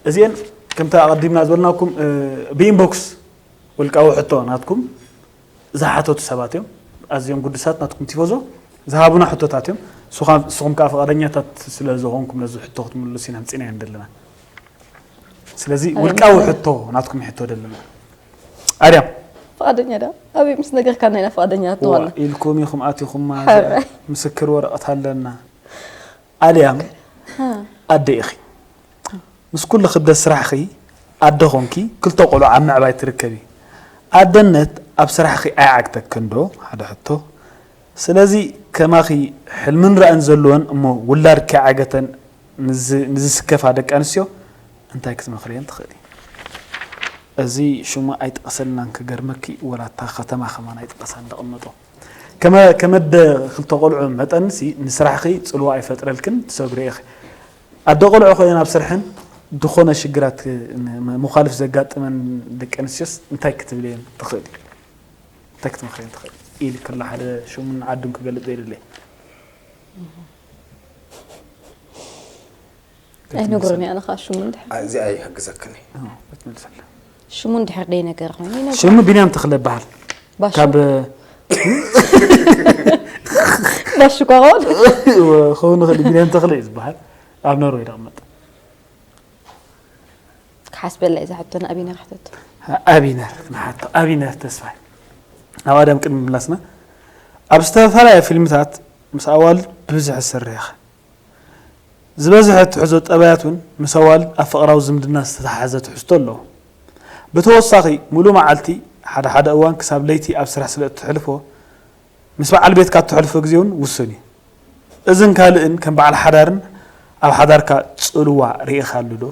እዚአን ከምቲ ኣቐዲምና ዝበልናኩም ብኢንቦክስ ውልቃዊ ሕቶ ናትኩም ዝሓተቱ ሰባት እዮም። ኣዝዮም ግዱሳት ናትኩም ቲፎዞ ዝሃቡና ሕቶታት እዮም። ንስኹም ከዓ ፍቓደኛታት ስለ ዝኾንኩም ነዚ ሕቶ ክትምልሱ ኢና ምፂና እዮም ዘለና። ስለዚ ውልቃዊ ሕቶ ናትኩም ሕቶ ደለና። ኣድያም ፍቓደኛ ዳ ኣበይ ምስ ነገርካና ኢና ፍቓደኛ ትኾና ኢልኩም ኢኹም ኣቲኹማ። ምስክር ወረቐት ኣለና። ኣድያም ኣደ ኢኺ። ምስ ኩሉ ክብደት ስራሕኺ ኣደ ኾንኪ ክልተ ቆልዑ ኣብ ምዕባይ ትርከቢ። ኣደነት ኣብ ስራሕኺ ኣይዓግተክን ዶ? ሓደ ሕቶ። ስለዚ ከማኺ ሕልምን ራእን ዘለወን እሞ ውላድ ከይዓገተን ንዝስከፋ ደቂ ኣንስትዮ እንታይ ክትመኽርየን ትኽእሊ? እዚ ሽሙ ኣይጠቐሰልናን ክገርመኪ ወላ እታ ከተማ ከማን ኣይጠቐሳን ደቐመጦ። ከመ ከመደ ክልተ ቆልዑ መጠንሲ ንስራሕኺ ጽልዋ ኣይፈጥረልክን ትሰግሪ ኢኺ። ኣደ ቆልዑ ኮይነን ኣብ ስርሐን ዝኾነ ሽግራት ምዃልፍ ዘጋጥመን ደቂ ኣንስትዮስ እንታይ ክትብልየን ትኽእሊ? እንታይ ክትመኽርየን ትኽእሊ? ኢል ከሎ ሓደ ሽሙን ዓዱን ክገልጽ ዘይደለ ኣይነግሮን እየ ኣነ ከዓ ሽሙ እንድሕር እዚኣ ይሕግዘክን እዩ። ትመልሰላ ሽሙ እንድሕር ደይነገረ ኮይኑ ይነግሮ ሽሙ ቢንያም ተኽለ ይበሃል። ባሹ ካብ ባሹ ኳ ኸውን ክኸውን ይኽእል ቢንያም ተኽለ እዩ ዝበሃል። ኣብ ኖርወይ ደቕመጥ ክሓስበላ እዩ ዝሓቶ ንኣቢና ክሕተቶ ኣቢነር ንሓቶ ኣቢነር ተስፋይ ናብ ኣዳም ቅድሚ ምላስና ኣብ ዝተፈላለያ ፊልምታት ምስ ኣዋልድ ብብዝሒ ዝሰርሕ ኢኻ። ዝበዝሐ ትሕዞ ጠባያት እውን ምስ ኣዋልድ ኣብ ፍቕራዊ ዝምድና ዝተተሓሓዘ ትሕዝቶ ኣለዎ። ብተወሳኺ ሙሉእ መዓልቲ ሓደ ሓደ እዋን ክሳብ ለይቲ ኣብ ስራሕ ስለ እተሕልፎ ምስ በዓል ቤትካ እተሕልፎ ግዜ እውን ውሱን እዩ። እዝን ካልእን ከም በዓል ሓዳርን ኣብ ሓዳርካ ጽልዋ ርኢኻሉ ዶ?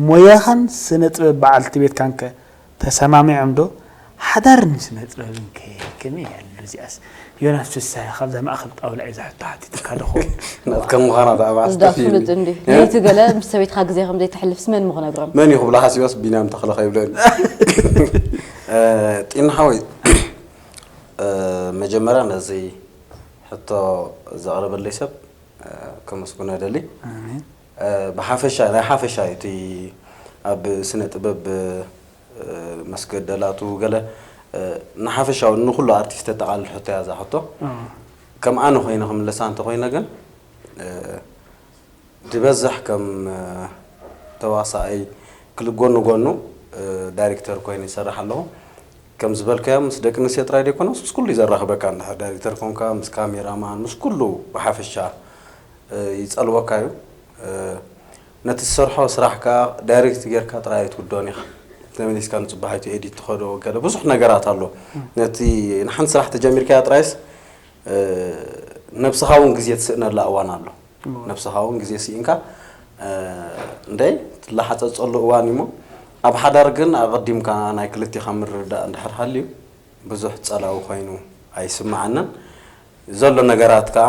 ሞያኻን ስነ ጥበብ በዓልቲ ቤትካን ከ ተሰማሚዖም ዶ? ሓዳርን ስነ ጥበብን ከ ከመይ ኣሎ እዚኣስ? ዮናስ ፍስሃየ ካብዛ ማእኸል ጣውላ እየ ዝሕቶ ሓቲትካ ዶ ኸውን? ናትካ ምዃና ደኣ መዓስ እዚ ደኣ ጠፊእኒ። ፍሉጥ እንዲ ለይቲ ገለ ምስ ሰበይትካ ግዜ ከም ዘይተሕልፍስ መን ምኽነግሮም መን እዩ ክብላሓስ እዮስ ቢንያም ተኽለ ከይብለኒ። እ፣ ጢና ሓወይ፣ እ፣ መጀመርያ ነዚ ሕቶ ዘቕረበለይ ሰብ እ፣ ከመስግኖ እደሊ። ኣሜን። እ፣ ብሓፈሻ ናይ ሓፈሻ እቲ ኣብ ስነ ጥበብ እ፣ መስገደላቱ ገለ እ፣ ንሓፈሻዊ ንኩሉ ኣርቲስት ተጠቓልል ሕቶ እያ እዛ ሕቶ። ኣዎ። ከም ኣነ ኮይነ ክምለሳ እንተኮይነ ግን እ፣ ዝበዝሕ ከም እ፣ ተዋሳኣይ ክል ጎኑ ጎኑ እ፣ ዳይሬክተር ኮይነ ይሰርሕ ኣለኹ። ከም ዝበልካዮ ምስ ደቂ ኣንስትዮ ጥራይ ዘይኮነስ ምስ ኩሉ እዩ ዘራኽበካ። እንድሕር ዳይሬክተር ኮንካ ምስ ካሜራማን ምስ ኩሉ ብሓፈሻ እ፣ ይጸልወካ እዩ። እ፣ ነቲ ትሰርሖ ስራሕ ከኣ ዳይሬክት ጌርካ ጥራይ ኣይትውድኦን ኢኻ። ተመሊስካ ንጽባሒቱ ኤዲት ትኸዶ ገለ ብዙሕ ነገራት ኣሎ። ነቲ ንሓንቲ ስራሕ ተጀሚርካያ ጥራይስ እ፣ ነብስኻ እውን ግዜ ትስእነላ እዋን ኣሎ። ነብስኻ እውን ግዜ ስኢንካ እ፣ እንደይ ትለሓጸጸሉ እዋን እዩ እሞ ኣብ ሓዳር ግን ኣቐዲምካ ናይ ክልቴኻ ምርድዳእ እንድሕር ሃልዩ ብዙሕ ጸላዊ ኮይኑ ኣይስምዓንን። ዘሎ ነገራት ከኣ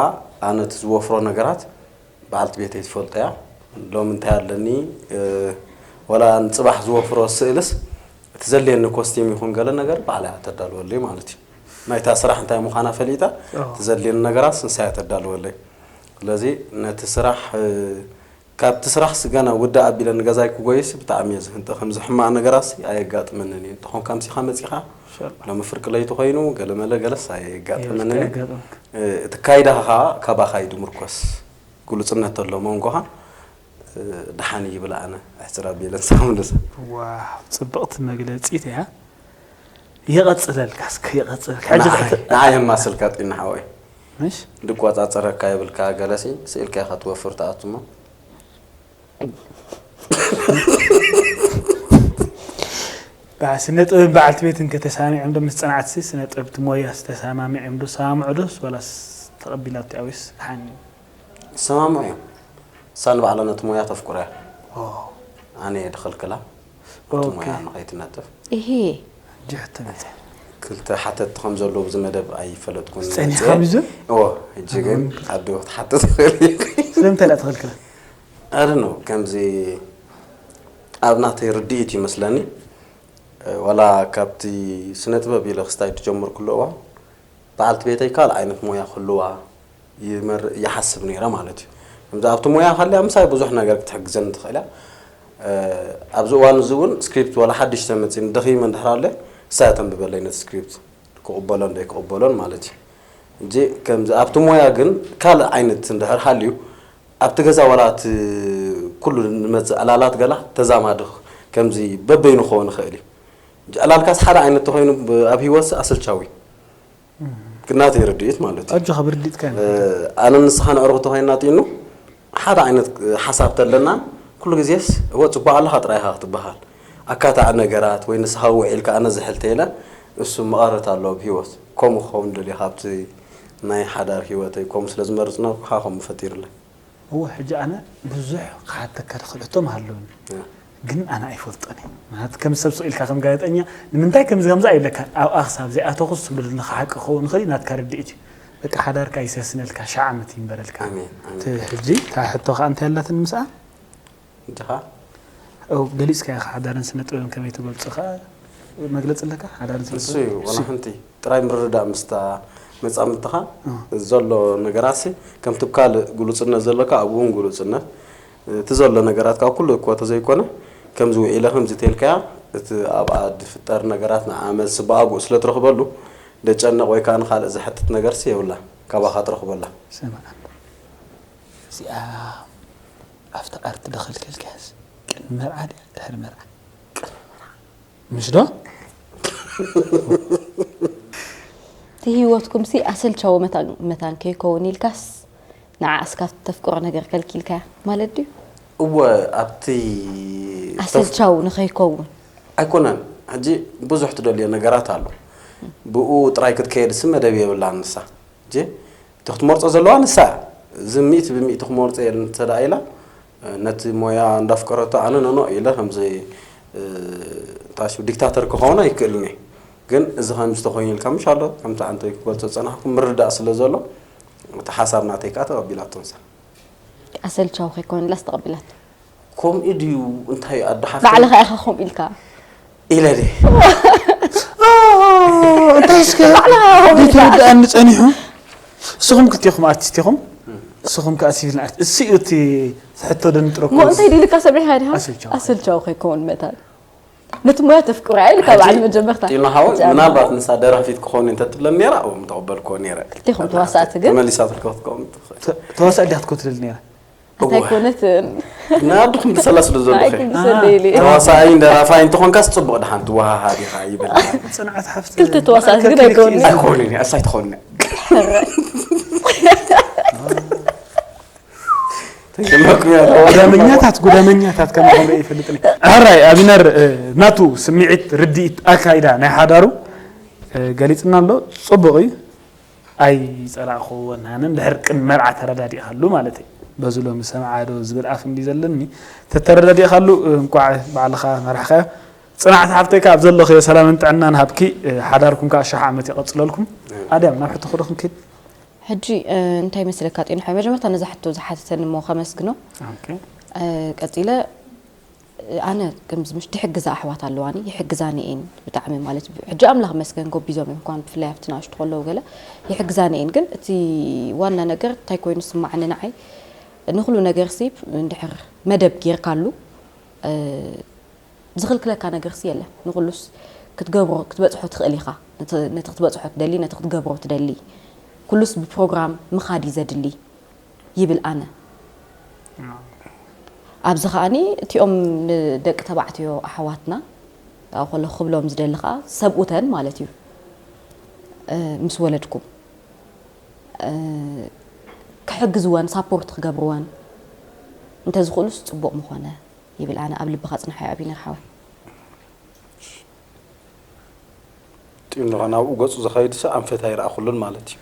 ኣነ እቲ ዝወፍሮ ነገራት በዓልቲ ቤተይ ትፈልጦ እያ። ሎሚ እንታይ ኣለኒ እ፣ ወላ ንጽባሕ ዝወፍሮ ስእልስ እቲ ዘድልየኒ ኮስቲም ይኹን ገለ ነገር ባዕላ እያ ተዳልወለይ ማለት እዩ። ናይታ ስራሕ እንታይ ምዃና ፈሊጣ እቲ ዘድልየኒ ነገራት ንሳ እያ ተዳልወለይ። ስለዚ ነቲ ስራሕ እ፣ ካብቲ ስራሕሲ ገና ውድእ ኣቢለ ንገዛይ ክጎይስ ብጣዕሚ እየ ዝህንጠ። ከምዚ ሕማቕ ነገራትሲ ኣየጋጥመንን እዩ። እንተኾንካ ኣምሲኻ መጺኻ ሎሚ ፍርቂ ለይቲ ኮይኑ ገለመለ ገለስ ኣየጋጥመንን እዩ። እ፣ እቲ ካይዳኻ ከዓ ካባኻ እዩ ድምርኮስ። ግሉጽነት ተሎ መንጎኻ እ፣ ደሓን እዩ ይብል ኣነ ኣሕጽር ኣቢለ ንስኻ ምልሳ። ዋው ጽብቕቲ መግለጺት እያ። ይቐጽለልካ እስከ ይቐጽለልካ። ሕጂ ንዓ- ንዓ የማስልካ ጢና ሓወይ ምሽ ድቆጻጸረካ የብልካ ገለሲ ስኢልካ ኢኻ ትወፍር ትኣቱ እሞ ስነ ጥበብ በዓልቲ ቤት እንከተሳሚዖም ዶ ምስ ጽንዓትሲ ስነ ጥበብ ትሞያስ ተሰማሚዖም ዶ ሰማምዑ ዶስ ወላስ ተቐቢላቶ ኣዊስ ሓኒ ዝሰማምዑ እዮም። እሳ ንባዕላ ነቲ ሞያ ተፍቅሮ እያ። ኦ ኣነ እየ ድኸልክላ እቲ ኦኬ። ሞያ ንኸይትነጥፍ። ይሄ ጅሕት መጸ ክልተ ሓተቲ ከም ዘለዉ ብዚ መደብ ኣይፈለጥኩን ጸኒሕካ መጽየ። ብዚ እዎ ሕጂ ግን ኣዶ ክትሓትት ትኽእል ኢኺ። ስለምንታይ ላ ተኸልክላ ኣረ ነው ከምዚ ኣብ ናተይ ርድኢት ይመስለኒ። ዋላ ካብቲ ስነ ጥበብ ኢለ ክስታይ ዝጀመርኩሉ እዋን በዓልቲ ቤተይ ካልእ ዓይነት ሞያ ክህልዋ ይመር- ይሓስብ ነይረ ማለት እዩ። ከምዚ ኣብቲ ሞያ ሃልያ ምሳይ ብዙሕ ነገር ክትሕግዘኒ ትኽእል እያ። ኣብዚ እዋን እዚ እውን ስክሪፕት ዋላ ሓድሽ ተመፂኒ ደኺመ እንድሕር ኣለ እሳ እያ ተንብበለይ ነቲ ስክሪፕት ክቕበሎን ዘይክቕበሎን ማለት እዩ። እንጂ ከምዚ ኣብቲ ሞያ ግን ካልእ ዓይነት እንድሕር ሃልዩ ኣብቲ ገዛ ዋላ እቲ ኩሉ ንመፅእ ዕላላት ገላ ተዛማዲ ከምዚ በበይኑ ክኸውን ይኽእል እዩ። እንጂ ዕላልካስ ሓደ ዓይነት ተኾይኑ ብ- ኣብ ህይወት ኣሰልቻዊ ግናት የርድኢት ማለት እዩ። ኣጆኻ ብርዲጥካ ኣነ ንስኻ ንዕሩኽ ተኾይንና ጥኑ ሓደ ዓይነት ሓሳብ ተለና ኩሉ ግዜስ እወ ፅቡቅ ኣለኻ ጥራይኻ ክትበሃል ኣካታዕ ነገራት ወይ ንስኻ ውዒልካ ኣነ ዝሕልተ ኢለ እሱ መቐረት ኣሎ ኣብ ህይወት ከምኡ ክኸውን ደልየ ካብቲ ናይ ሓዳር ህይወተይ ከምኡ ስለ ዝመርጽ ነበርኩ ከዓ ከምኡ ፈጢርለይ። እወ ሕጂ ኣነ ብዙሕ ክሓተካ ዝኽእል ሕቶ ምሃለውኒ ግን ኣነ ኣይፈልጦን እየ ማለት ከም ሰብ ስቕ ኢልካ ከም ጋዜጠኛ ንምንታይ ከምዚ ከምዚ ኣይብለካ ኣብኣ ክሳብ ዘይኣተኹስ ትብለሉ ንካ ሓቂ ክኸውን ይኽእል እዩ ናትካ ርድኢት እዩ በቃ ሓዳርካ ይሰስነልካ ሻዕ ዓመት ይንበረልካ ኣሜን፣ ኣሜን። እቲ ሕጂ እታ ሕቶ ከዓ እንታይ ኣላትኒ ምስኣ እንዲኻ ኦ፣ ገሊጽካዮ ኢኻ ሓዳርን ስነ ጥበብን ከመይ ትገልጾ ከዓ መግለጺ ኣለካ ሓዳርን ስነ እሱ ጥበብ እዩ ዋላ ሓንቲ ጥራይ ምርዳእ ምስታ መጻምድትኻ ዘሎ ነገራትሲ ከምቲ ብ ካልእ ግሉጽነት ዘሎካ ኣብኡ እውን ግሉጽነት እቲ ዘሎ ነገራት ካብ ኩሉ እኮ ተዘይኮነ ከምዚ ውዒለ ከምዚ ተልካያ እቲ ኣብኣ ዝፍጠር ነገራት ንዓ መልሲ ብኣግኡ ስለ ትረኽበሉ ደጨነቕ ወይ ከዓ ንኻልእ ዘሕትት ነገርሲ የብላ ካባኻ ትረኽበላ ስማዕ እዚኣ ኣፍተቐርቲ ዶ ከልከልካያስ ቅድሚ መርዓ ድያ ድሕሪ መርዓ ምሽ ዶ እቲ ህይወትኩም ሲ ኣሰልቻዊ መታን መታን ከይከውን ኢልካስ ንዓ እስካ ተፍቅሮ ነገር ከልኪልካያ ማለት ድዩ እወ ኣብቲ ኣሰልቻዊ ንኸይከውን ኣይኮነን ሕጂ ብዙሕ ትደልዮ ነገራት ኣሎ ብኡ ጥራይ ክትከየድ ስ መደብ የብላ ንሳ ሕጂ እቲ ክትመርፆ ዘለዋ ንሳ እያ እዚ ሚእቲ ብሚእቲ ክመርፆ እየ እንተ ኢላ ነቲ ሞያ እንዳፍቀረቶ ኣነ ነኖ ኢለ ከምዚ ታሽ ዲክታተር ክኸውን ኣይክእልን እየ ግን እዚ ከምዚ ተኮይኑ ኢልካ ምሽ ኣሎ ከምቲ ኣንተ ክገልፆ ዝፀናሕኩ ምርዳእ ስለ ዘሎ እቲ ሓሳብ ናተይ ከዓ ተቐቢላቶ ንሳ ኣሰልቻዊ ከይኮንላስ ተቐቢላት ከምኡ ድዩ እንታይ ኣደሓፍ ባዕልኻ ኢኻ ከምኡ ኢልካ ኢለ ድየ እንታይ እስከ ዘይተረድኣኒ ጸኒሑ ንስኹም ክልቴኹም ኣርቲስት ኢኹም ንስኹም ከዓ ሲቪል ኣርት እሱ እዩ እቲ ሕቶ ደንጥረኩ ሞ እንታይ ዲልካ ሰሚዕካ ዲኻ ኣሰልቻዊ። ኣሰልቻዊ ከይከውን መታን ነቲ ሞያ ተፍቅሮ እያ ኢልካ በዓል መጀመርታ ጢኖ ሓወይ ምናልባት ንሳ ደራፊት ክኸውን እንተትብለን ነራ እው ምተቐበልክዎ ነረ ክልቴኹም ተዋሳእቲ ግን ተመሊሳትልካ ክትከውን ትኽእል ተዋሳእ ዲያ ክትኮትልል ነራ እንታይ ኮነት ናድኹም ትሰላስሉ ዘለኹ ኣይትምሰለይሊ ተዋሳኣይን ደራፋይን እንተኾንካስ ፅቡቕ ድሓን ትወሃሃድ ኢኻ ይብል ጽንዓት ሓፍቲ ክልተ ተዋሳእቲ ግን ኣይከውን'ዩ። ኣይኮንን እያ እሳ ኣይትኾንነ ጉዳመኛታት ጉዳመኛታት ከም ክብረ ይፈልጥኒ ሕራይ ኣቢነር ናቱ ስምዒት ርድኢት ኣካይዳ ናይ ሓዳሩ ገሊፅና ኣሎ ፅቡቕ እዩ ኣይፀላእክዎን ኣነ እንድሕር ቅድሚ መርዓ ተረዳዲእካሉ ማለት እዩ በዚ ሎሚ ሰምዓ ዶ ዝብል ኣፍ እንዲ ዘለኒ ተተረዳዲእካሉ እንኳዕ ባዕልካ መራሕካዮ ፅናዕቲ ሓፍተይ ካብ ዘለኽዮ ሰላምን ጥዕናን ሃብኪ ሓዳርኩም ከዓ ሸሕ ዓመት ይቐፅለልኩም ኣድያም ናብ ሕቶ ክዶ ክንክድ ሕጂ እንታይ መስለካ ጤንሖ መጀመርታ ነዛ ሕቶ ዝሓተተኒ እሞ ከመስግኖ ቀፂለ ኣነ ከምዚ ምሽ ድሕግዛ ኣሕዋት ኣለዋኒ ይሕግዛኒ እየን ብጣዕሚ ማለት ሕጂ ኣምላኽ መስገን ጎቢዞም እዮም ኳን ብፍላይ ኣብቲ ንኣሽቱ ከለዉ ገለ ይሕግዛኒ እየን ግን እቲ ዋና ነገር እንታይ ኮይኑ ስማዕኒ ንዓይ ንኩሉ ነገር ሲ እንድሕር መደብ ጌርካሉ ዝኽልክለካ ነገርሲ የለን ንኹሉስ ክትገብሮ ክትበፅሖ ትኽእል ኢኻ ነቲ ክትበፅሖ ትደሊ ነቲ ክትገብሮ ትደሊ ኩሉስ ብፕሮግራም ምኻድ እዩ ዘድሊ ይብል ኣነ ኣብዚ ከዓኒ እቲኦም ንደቂ ተባዕትዮ ኣሕዋትና ኣብኡ ከለኹ ክብሎም ዝደሊ ከዓ ሰብኡተን ማለት እዩ ምስ ወለድኩም ክሕግዝወን ሳፖርት ክገብርወን እንተዝኽእሉስ ፅቡቕ ምኾነ ይብል ኣነ ኣብ ልብኻ ፅንሓዮ ኣቢነር ሓወይ ጢንኻ ናብኡ ገፁ ዝኸይድ ሰብ ኣንፈት ኣይረኣኹሉን ማለት እዩ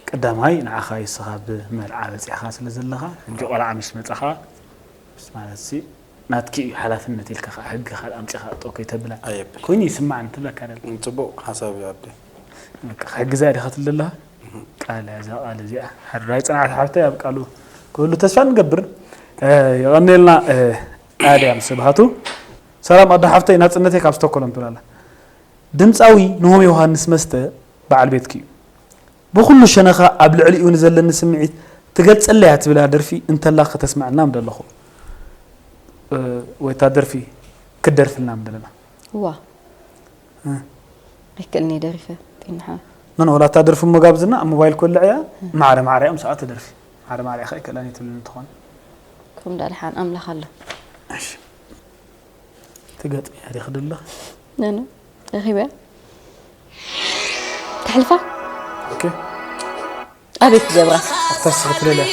ቀዳማይ ንዓኻ ይስኻ ብመርዓ በፂሕኻ ስለ ዘለኻ ሕጂ ቆልዓ ምስ መፃኻ ማለት ሲ ናትኪ እዩ ሓላፍነት ኢልካ ከዓ ሕጊ ካልእ ኣምፂኻ ጠው ከይተብላ ኣየብል። ኮይኑ ይስማዕኒ ትብለካ ደላ ፅቡቅ ሓሳብ እዩ ኣደ በቃ ክሕግዛ ዲኻ ትብል ዘለኻ ቃል እዛ ቃል እዚኣ ሕራይ ፅንዓት ሓፍተይ ኣብ ቃሉ ክህሉ ተስፋ ንገብር የቐንየልና ኣድያም ስብሃቱ ሰላም ኣዶ ሓፍተይ ናፅነተይ ካብ ስቶኮሎም ትብላላ ድምፃዊ ንሆም ዮሃንስ መስተ በዓል ቤትኪ እዩ ብኹሉ ሸነኻ ኣብ ልዕሊኡ ንዘለኒ ስምዒት ትገልፀለያ ትብላ ደርፊ እንተላ ከተስመዐና ምደለኹ እ፣ ወይ እታ ደርፊ ክትደርፍልና ምደለና። ዋ እ። ኣይክእልኒ ደሪፈ ጢንሓ ኖ ኖ፣ ወላ እታ ደርፊ እሞ ጋብዝና ኣብ ሞባይል ኮልዕ እያ። ማዕረ ማዕረ እያ ምስኣ ትደርፊ። ማዕረ ማዕረ እያ ከይክእለን ይትብልን ትኾን። ከም ዳድሓን ኣምላኽ ኣሎ። እሺ። ትገጥሚ እያ ዲኺ ደለኺ? ነነ ረኺበ ተሕልፋ ኦኬ። ኣቤት ገብራ ኣታ ስኺ ትደልያ።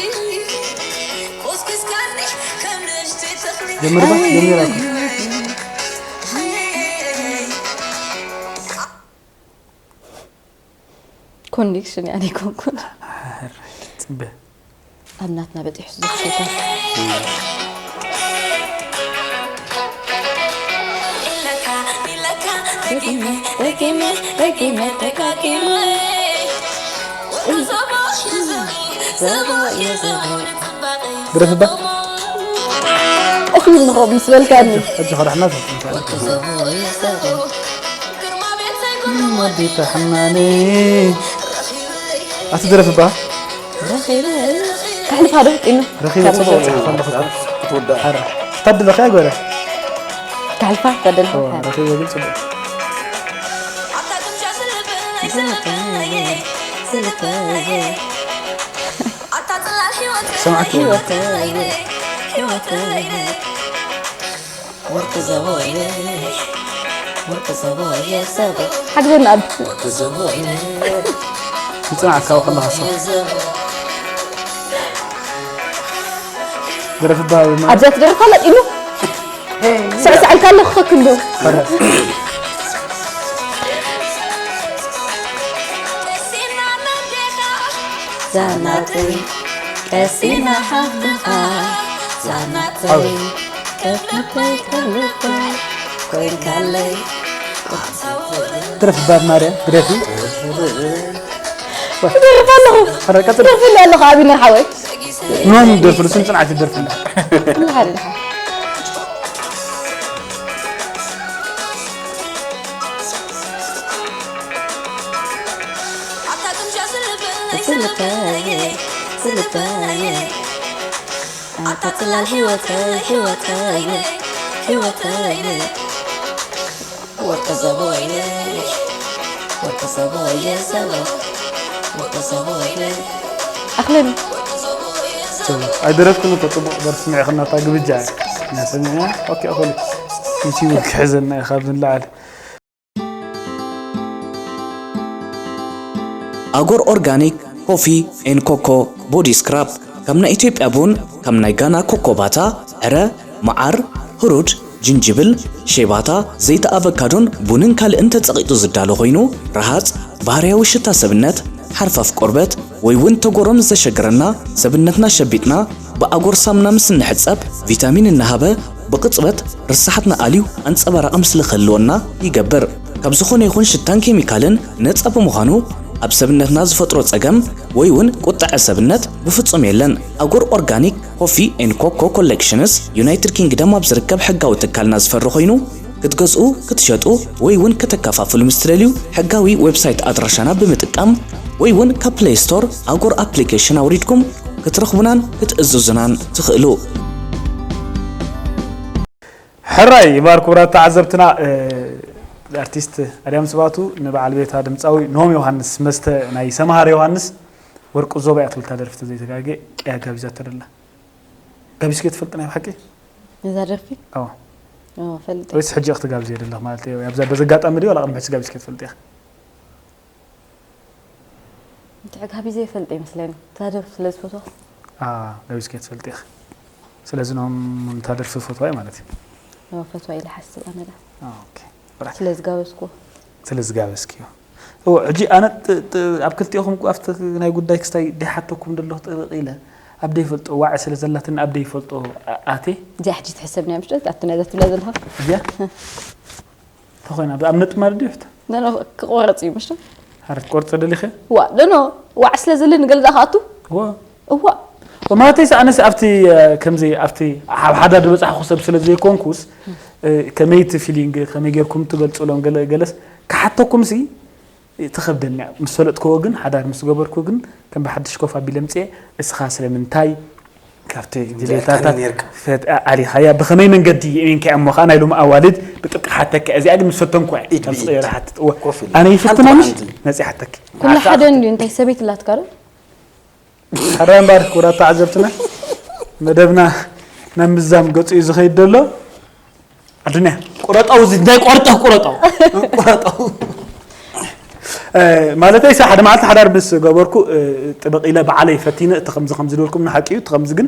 ጀምርባ፣ ጀሚራ እኮ። ኮንዲክሽን ያኔ ኮንኩን ጽበ። ኣብ ናትና በጢሑ ዝኽሰታ ደጊመ ደጊመ ደጊመ ደጋጊመ ወርቂ ዘቦ የዘቦ ዘቦ የዘቦ ግረፍባ። ቀስ ኢሉ ንኸ ምስ በልካኒ ሕጂ ኸዳሕና ዘፍንታ። ወርቂ ዘቦ የዘቦ ወዲተ ሕማኒ። ኣቲ ግረፍባ። ተሕልፋ ዶ ጢኑ ረኺበ ጽቡቕ ጽሕፍ ኣለኹ። ክትውዳእ ሓራ። ታድለኸ ያ ጎረ። ተሕልፋ ተደልፋ ረኺበ ግን ጽቡቕ። ሰማዕቲ። ሓግዘና ኣብ ይጽናዕካ ከለኻ ሰብ። ደረፍ ይበሃል ማለት ኣብዛ ትደርፋ ለጢኑ ስዕስዕ ኢልካ ኣለኹ ከክንዶ ዛናተይ ቀሲና ሓፍትኻ ዛናተይ ከፍልፈይ ከፍልፈይ ኮይንካለይ ደረፍ ይበሃል ማርያ ግደፊ። ይደርፍ ኣለኹ ኧረ ቀጽል። ደርፍሉ ኣለኹ ኣቢና ሓወይ ኖም ደርፍሉ ስም ጽንዓት ይደርፍሉ። ንሓደ ድሓ ዝልበየ ዝልበየ ኣታ ጽላል ህይወተይ ህይወተይ ህይወተይ ወርቂ ዘቦይ ወርቂ ዘቦይ ዘቦ ወርቂ ዘቦይ ኣኽልን ኣይደረፍክን እኮ ጽቡቕ ደርፊ ስሚዕኽና እታ ግብጃ እያ ሰሚዕና። ኦኬ ኣኸሉ ዩቲዩብ ክሕዘና እዩ ካብዚ ንላዕሊ። ኣጎር ኦርጋኒክ ኮፊ ኤን ኮኮ ቦዲ ስክራብ፣ ከም ናይ ኢትዮጵያ ቡን፣ ከም ናይ ጋና ኮኮባታ፣ ዕረ፣ መዓር፣ ህሩድ፣ ጅንጅብል፣ ሼባታ፣ ዘይቲ ኣቨካዶን ቡንን ካልእን ተጸቒጡ ዝዳሎ ኮይኑ፣ ረሃጽ፣ ባህርያዊ ሽታ ሰብነት፣ ሓርፋፍ ቆርበት፣ ወይ እውን ተጎሮም ዘሸግረና፣ ሰብነትና ሸቢጥና፣ ብኣጎር ሳምና ምስ እንሕጸብ፣ ቪታሚን እናሃበ፣ ብቕጽበት ርሳሓትና ኣልዩ ኣንጸባራቒ ምስሊ ክህልወና ይገብር። ካብ ዝኾነ ይኹን ሽታን ኬሚካልን ነጻ ብምዃኑ፣ ኣብ ሰብነትና ዝፈጥሮ ጸገም ወይ እውን ቁጥዐ ሰብነት ብፍጹም የለን። ኣጎር ኦርጋኒክ ኮፊ ኤን ኮኮ ኮሌክሽንስ ዩናይትድ ኪንግደም ኣብ ዝርከብ ሕጋዊ ትካልና ዝፈሪ ኮይኑ፣ ክትገዝኡ፣ ክትሸጡ ወይ እውን ከተከፋፍሉ ምስ ትደልዩ፣ ሕጋዊ ዌብሳይት ኣድራሻና ብምጥቃም ወይ እውን ካብ ፕሌይ ስቶር ኣጎር ኣፕሊኬሽን ኣውሪድኩም ክትረኽቡናን ክትእዝዙናን ትኽእሉ። ሕራይ ይባር ክቡራት ተዓዘብትና። እ፣ ኣርቲስት ኣድያም ስብሃቱ ንበዓል ቤታ ድምፃዊ ኖም ዮሃንስ መስተ ናይ ሰምሃር ዮሃንስ ወርቂ ዞባ እያ ትብል እታ ደርፊ ተዘይተጋጌ እያ ጋቢዛቶ ደላ። ጋቢዝኪ ትፈልጥ ናይ ብሓቂ? ነዛ ደርፊ ኣዎ። ኦ፣ ፈልጥ ወይስ ሕጂ ክትጋብዝዮ ደለኽ ማለት እዩ? ኣብዛ በዚ ኣጋጣሚ ድዩ ዋላ ቅድሚ ሕጂ ጋቢዝኪ ትፈልጥ ኢኻ? እንተ ጋቢዘ ይፈልጥ ይመስለኒ እዛ ደርፊ ስለ ዝፈትዋ አ፣ ጋቢዝኪ ትፈልጥ ኢኻ። ስለዚ ኖም እታ ደርፊ ፈትዋ እዩ ማለት እዩ። ኦ፣ ፈትዋ ኢለ ሓስብ ኣነ ዳ አ፣ ኦኬ። ብራክ። ስለ ዝጋበዝኩ ስለ ዝጋበዝክዮ። እዎ፣ ሕጂ ኣነ ጥ-፣ ጥ-፣ ኣብ ክልቲኦኹም እኮ ኣብቲ ናይ ጉዳይ ክስታይ ደይሓተኩም ደለኹ ጥብቕ ኢለ ኣብ ደይፈልጦ ዋዒ ስለ ዘላትኒ ኣብ ደይፈልጦ ኣ-፣ ኣትየ። እዚኣ ሕጂ ትሕሰብ ናይ ምሽት ኣቲ ነዛ ትብላ ዘለኻ እዚኣ ተኾይና ኣብ ነጥብ ማለት ድዩ? ሕቶ ነኖ ክቆረጽ እዩ ምሽ ሃረት ቆርጽ ደሊኸ? ዋ ነኖ ዋዕ ስለ ዝልን ገለ ዝኣኻቱ እዎ። እዋ ማለተይ ኣነስ ኣብቲ እ፣ ከምዚ ኣብቲ ኣብ ሓዳር ዝበጻሕኩ ሰብ ስለ ዘይኮንኩስ እ፣ ከመይ እቲ ፊሊንግ ከመይ ጌርኩም ትገልጹሎም ገለ ገለስ ክሓተኩም ሲ ትኸብደኒ እያ። ምስ ፈለጥክዎ ግን ሓዳር ምስ ገበርኩ ግን ከም ብሓድሽ ኮፍ ኣቢለ ምጽኤ እስኻ ስለምንታይ ካብቲ ድሌታታት ፈት ኣሊኻያ ብኸመይ መንገዲ የሚንካ እሞ ኸዓ ናይ ሎሚ ኣዋልድ ብጥብቂ ሓተካ እዚኣ ግን ምስ ፈተንኩ እየ ኢድ ካብ ብኢድ ዝቕየር ሓትት እወ ኮፍ ኢለ ኣነ ሓንቲ ይፍትና ምሽ ብሓንቲ መፂ ሓተኪ ኩሉ ሓደ እንድዩ እንታይ ሰበይቲ ላትካ ዶ ሓራ እምበር ክቡራት ተዓዘብትና መደብና ናብ ምዛም ገፁ እዩ ዝኸይድ ዘሎ ኣዱንያ ቁረጠው እዚ እንታይ ቆርጠህ ቁረጠው ቁረጠው ማለተይ ሓደ መዓልቲ ሓዳር ምስ ገበርኩ ጥብቕ ኢለ በዓለይ ፈቲነ እቲ ከምዚ ከምዚ ዝበልኩም ንሓቂ እዩ እቲ ከምዚ ግን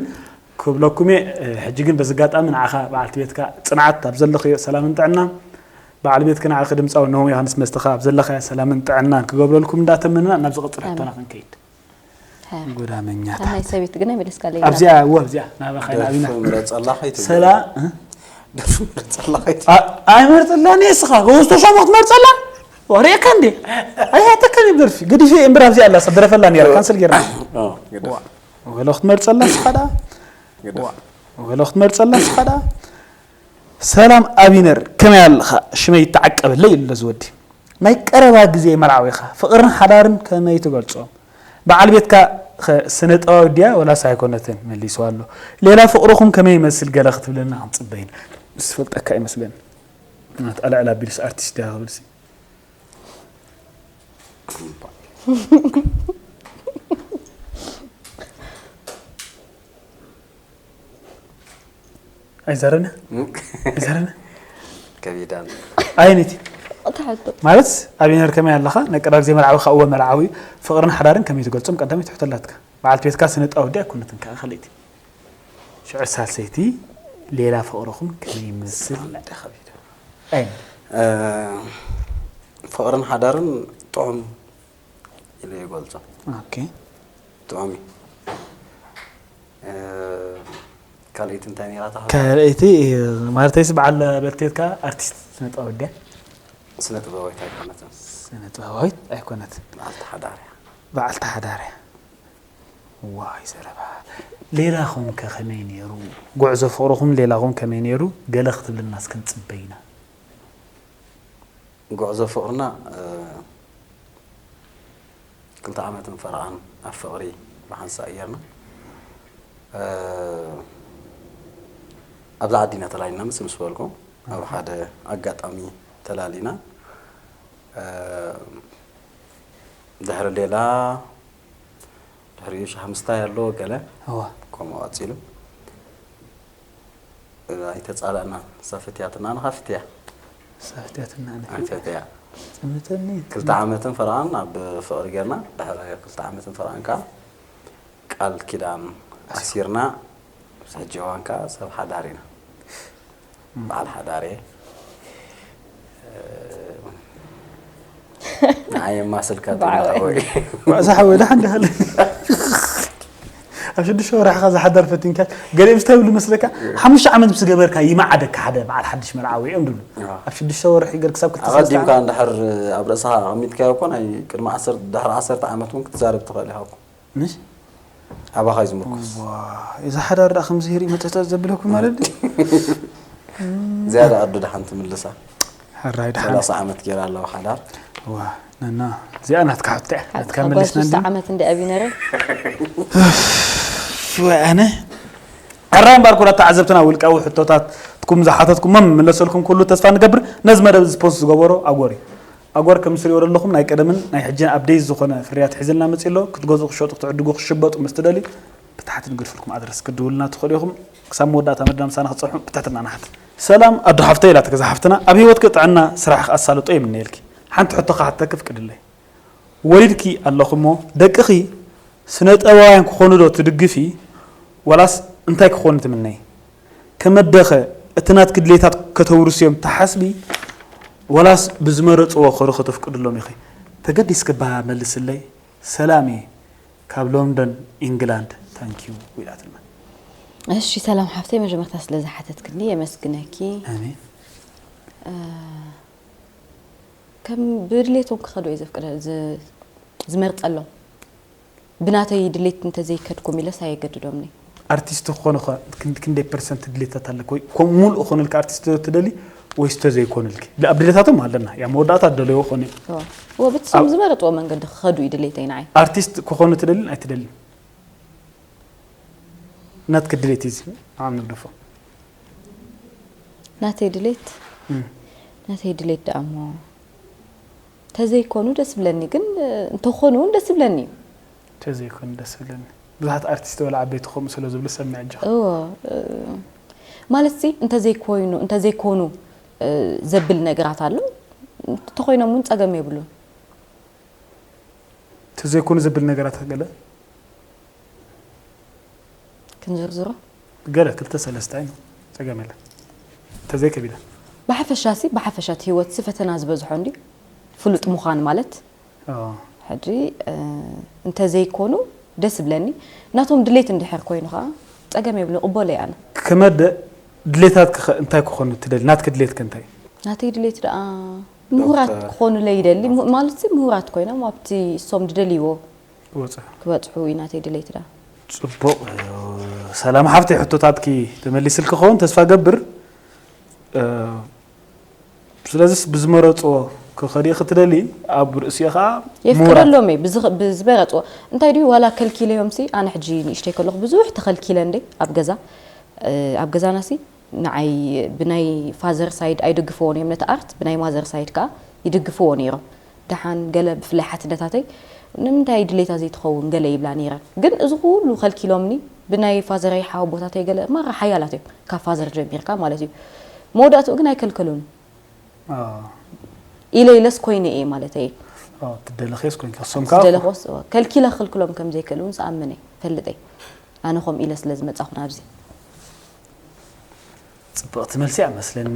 ክብለኩም እየ ሕጂ ግን በዚ ኣጋጣሚ ንዓኻ በዓልቲ ቤትካ ፅንዓት ኣብ ዘለኽዮ ሰላምን ጥዕና በዓል ቤትክ ንዓኺ ድምፃዊ ኖሆም ዮሃንስ መስተኻ ኣብ ዘለኻዮ ሰላምን ጥዕናን ክገብረልኩም እንዳተመንና ናብ ዝቕፅል ሕቶና ክንከይድ ጉዳመኛታት ናይ ሰበይት ግን ኣይመለስካለይ ኣብዚኣ እወ ኣብዚኣ ናባኻ ኢና ኣቢና ደርፊ ምረፀላ ከይትብል ሰላ እ? ደርፊ ምረፀላ ከይትብል ኣ- ኣይመርፅላን እየ እስኻ ወስቶ ሻሞ ክትመርፀላ ወሬካ እንዴ ኣይሃተከን እዩ ደርፊ ገዲፈ እየ እምበር ኣብዚኣ ኣላ ሰብ ደረፈላ ነይራ ካንስል ጌርና ኦ፣ ግደፍ። ወሎ ክትመርፀላ እስኻ ደኣ ግደፍ። ወሎ ክትመርፀላ እስኻ ደኣ ሰላም ኣቢነር ከመይ ኣለኻ ሽመይ ይተዓቀበለይ ኢሉ ኣሎ ዝወዲ ናይ ቀረባ ግዜ መርዓዊኻ ፍቕርን ሓዳርን ከመይ ትገልጾም? በዓል ቤትካ ኸ ስነ ጥበባዊ ድያ ወላስ ኣይኮነትን? መሊስዋ ኣሎ። ሌላ ፍቕርኹም ከመይ ይመስል ገለ ክትብለና ክንጽበ ኢና። ምስ ዝፈልጠካ ይመስለኒ። ናት ኣልዕል ኣቢሉስ ኣርቲስት ድያ ክብልሲ። ኣይዛረብና ኣይዛረብና ከቢዳን ኣይነቲ ተሓቶ ማለት ኣቢነር ከመይ ኣለኻ ናይ ቀዳር ግዜ መርዓዊ ካብ እወ መርዓዊ ፍቕርን ሓዳርን ከመይ ትገልጾም ቀዳመይቲ ሕቶ ኣላትካ በዓልቲ ቤትካ ስነ ጥበብ ድያ ኣይኮነትን ከዓ ካልእቲ ሽዑ ሳልሰይቲ ሌላ ፍቕርኹም ከመይ ይመስል ኣይ ፍቕርን ሓዳርን ጥዑም ኢለ ይገልጾ ኦኬ ጥዑም እዩ ካልኣይቲ እንታይ ነይራ እታ ካልኣይቲ ማለተይስ በዓል በልቴትካ ኣርቲስት ስነ ጥበብ ድያ ስነ ጥበባዊት ኣይኮነትን ስነ ጥበባዊት ኣይኮነትን በዓልቲ ሓዳር እያ በዓልቲ ሓዳር እያ ዋይ ዘረባ ሌላኹም ከ ከመይ ነይሩ ጉዕዞ ፍቕርኹም ሌላኹም ከመይ ነይሩ ገለ ክትብልና እስኪ ንፅበ ኢና ጉዕዞ ፍቕርና ክልተ ዓመትን ፈረቓን ኣብ ፍቕሪ ብሓንሳእ ጌርና ኣብዛ ዓዲ ኢና ተላሊና ምስ ምስ በልኩ ኣብ ሓደ ኣጋጣሚ ተላሊና ድሕሪ ሌላ ድሕሪኡ ሻህ ምስታይ ኣሎ ገለ ከምኡ ቀፂሉ ኣይተፃላእናን እሳ ፈትያትና ንኻ ፍትያ እሳ ፈትያትና ንፈትያ ፅምተኒ ክልተ ዓመትን ፈረቓን ኣብ ፍቕሪ ጌርና ድሕሪ ክልተ ዓመትን ፈረቓን ከዓ ቃል ኪዳን ኣሲርና ምስ ሕጂ እዋን ከዓ ሰብ ሓዳር ኢና በዓል ሓዳር እየ ንዓይ የማስልካ ጢና ሓወይ ባእሳ ሓወይ ደሓን ደኸለ ኣብ ሽዱሽተ ወርሕኻ ዝሓዳር ፈቲንካ ገሊኦም እንታይ ይብሉ መስለካ ሓሙሽተ ዓመት ምስ ገበርካ ይመዓደካ ሓደ በዓል ሓድሽ መርዓዊ እዮም ድብሉ ኣብ ሽዱሽተ ወርሒ ገር ክሳብ ክልተ ኣቐዲምካ እንድሕር ኣብ ርእስኻ ኣቐሚጥካዮ እኮ ናይ ቅድሚ ዓሰርተ ድሕሪ ዓሰርተ ዓመት እውን ክትዛረብ ትኽእል ኢኻ እኮ ምሽ ኣባኻ እዩ ዝምርኮስ እዚ ሓዳር ደኣ ከምዚ ሪኢ መጠጠ ዘብለኩም ማለት ድዩ ዝያዳ ኣዱ ደሓን ትምልሳ ሕራይ ደሓን ሰላሳ ዓመት ገይራ ኣለዋ ሓዳር ዋ ነና እዚኣ ናትካ ሓብቲ እያ ናትካ ሓብቲ መሊስና ሓጎስ እንዲ ዓመት እንዲ ኣብዩ ነረ ሽወ ኣነ ሕራይ እምበር ኩራት ተዓዘብትና ውልቃዊ ሕቶታት ትኩም ዝሓተትኩሞ ምለሰልኩም ኩሉ ተስፋ ንገብር ነዚ መደብ ስፖንስ ዝገበሮ ኣጎር እዩ ኣጎር ከም ስሪኦ ዘለኹም ናይ ቀደምን ናይ ሕጅን ኣፕዴት ዝኾነ ፍርያት ሒዝልና መፂ ኣሎ ክትገዝኡ ክሸጡ ክትዕድጉ ክሽበጡ ምስ ትደልዩ ብታሕቲ ንገድፈልኩም ኣድረስ ክትድውልና ትኽእሉ ኢኹም ክሳብ መወዳእታ መድና ምሳና ክትፀንሑ ብትሕትና ንሓት ሰላም ኣዶ ሓፍተይ ኢላ ተገዛ ሓፍትና ኣብ ህይወትኪ ጥዕና ስራሕኪ ኣሳልጦ ይምነየልኪ ሓንቲ ሕቶ ክሓተኪ ፍቅድለይ ወሊድኪ ኣለኺ እሞ ደቅኺ ስነ-ጥበባውያን ክኾኑ ዶ ትድግፊ ዋላስ እንታይ ክኾኑ ትምነዪ? ከመደኸ እቲ ናትኪ ድሌታት ከተውርስዮም ትሓስቢ ዋላስ ብዝመረፅዎ ክኾኑ ከተፍቅድሎም ኢኺ? ተገዲስኪ እባ መልስለይ። ሰላም እየ ካብ ሎንደን ኢንግላንድ ታንኪዩ ኢላትና። እሺ ሰላም ሓፍተይ መጀመርታ ስለ ዝሓተትክኒ የመስግነኪ። ኣሜን። ከም ብድሌቶም ክኸዱ እየ ዘፍቅደ ዝመርጸሎም ብናተይ ድሌት እንተዘይከድኩም ኢለስ ኣየገድዶምኒ ኣርቲስት ክኾኑ ኸ ክንደይ ፐርሰንት ድሌታት ኣለክ ወይ ከም ሙሉእ ክኾኑልካ ኣርቲስት ትደሊ ወይስ ተዘይኮኑልኪ ኣብ ድሌታቶም ኣለና ያ መወዳእታ ደለዮ ኾኑ እዮም ወ ብትስም ዝመረጥዎ መንገዲ ክኸዱ እዩ ድሌተይ ንዓይ ኣርቲስት ክኾኑ ትደልን ኣይትደልን ናትኪ ድሌት እዩ እዚ ንዓም ንግደፎ። ናተይ ድሌት እም። ናተይ ድሌት ደኣ እሞ እንተዘይኮኑ ደስ ብለኒ፣ ግን እንተኾኑ እውን ደስ ብለኒ እዩ። ተዘይኮኑ ደስ ብለኒ። ብዙሓት ኣርቲስት ወላ ዓበይቲ ከምኡ ስለ ዝብሉ ሰሚዐ ኣጆኺ። እዎ፣ እ፣ ማለት ሲ እንተዘይኮይኑ እንተዘይኮኑ እ፣ ዘብል ነገራት ኣሎ። እንተኾይኖም እውን ጸገም የብሉን። ተዘይኮኑ ዘብል ነገራት ገለ ክንዝርዝሮ ገለ ክልተ ሰለስተ ኣይኑ ጸገም የለ። ተዘይከቢዳ ብሓፈሻ ሲ ብሓፈሻ እቲ ህይወት ሲ ፈተና ዝበዝሖ እንዲ ፍሉጥ ምዃን ማለት ኦ፣ ሕጂ እ፣ እንተዘይኮኑ ደስ ብለኒ። ናቶም ድሌት እንድሕር ኮይኑ ከዓ ጸገም የብሉ፣ ቅበሎ እየ ኣነ። ክመደ ድሌታትኪ ከ እንታይ ክኾኑ ትደሊ? ናትኪ ድሌት ከ እንታይ? ናተይ ድሌት ደኣ ምሁራት ዶክተር። ክኾኑለይ ይደሊ። ሙ- ማለት ሲ ምሁራት ኮይኖም ኣብቲ እሶም ዝደልይዎ ክወጽእ ክበጽሑ እዩ ናተይ ድሌት ደኣ። ጽቡቕ። ሰላም ሓፍተይ፣ ሕቶታትኪ ተመሊስልኪ ክኸውን ተስፋ ገብር። እ፣ ስለዚስ ብዝመረጽዎ ክኸዲ ክትደሊ ኣብ ርእሲኡ ኸዓ ምሁራት የፍቅደሎም እየ ብዝኽ- ብዝበረጽዎ። እንታይ ድዩ ዋላ ከልኪለዮም ሲ ኣነ ሕጂ ንእሽተይ ከለኹ ብዙሕ ተኸልኪለ እንደ ኣብ ገዛ እ፣ ኣብ ገዛና ሲ ንዓይ ብናይ ፋዘር ሳይድ ኣይድግፍዎን እዮም ነቲ ኣርት፣ ብናይ ማዘር ሳይድ ከዓ ይድግፍዎ ነይሮም። ደሓን ገለ ብፍላይ ሓትነታተይ ንምንታይ ድሌታ ዘይትኸውን ገለ ይብላ ነይረን። ግን እዚ ኩሉ ከልኪሎምኒ ብናይ ፋዘረይ ሓወቦታተይ ገለ ማራ ሓያላት እዮም ካብ ፋዘር ጀሚርካ ማለት እዩ። መወዳእትኡ ግን ኣይከልከሉን ኦ፣ ኢለ ኢለስ ኮይነ እየ ማለት እየ። ኦ፣ ትደለኽየስ ኮይንኪ ክሶም ከዓ ዝደለኽዎስ እወ፣ ከልኪለ ክልክሎም ከም ዘይክእል እውን ዝኣምን እየ ፈልጥ እየ። ኣነ ከምኡ ኢለ ስለ ዝመጻኹ ናብዚ። ጽብቕቲ መልሲ እያ መስለኒ።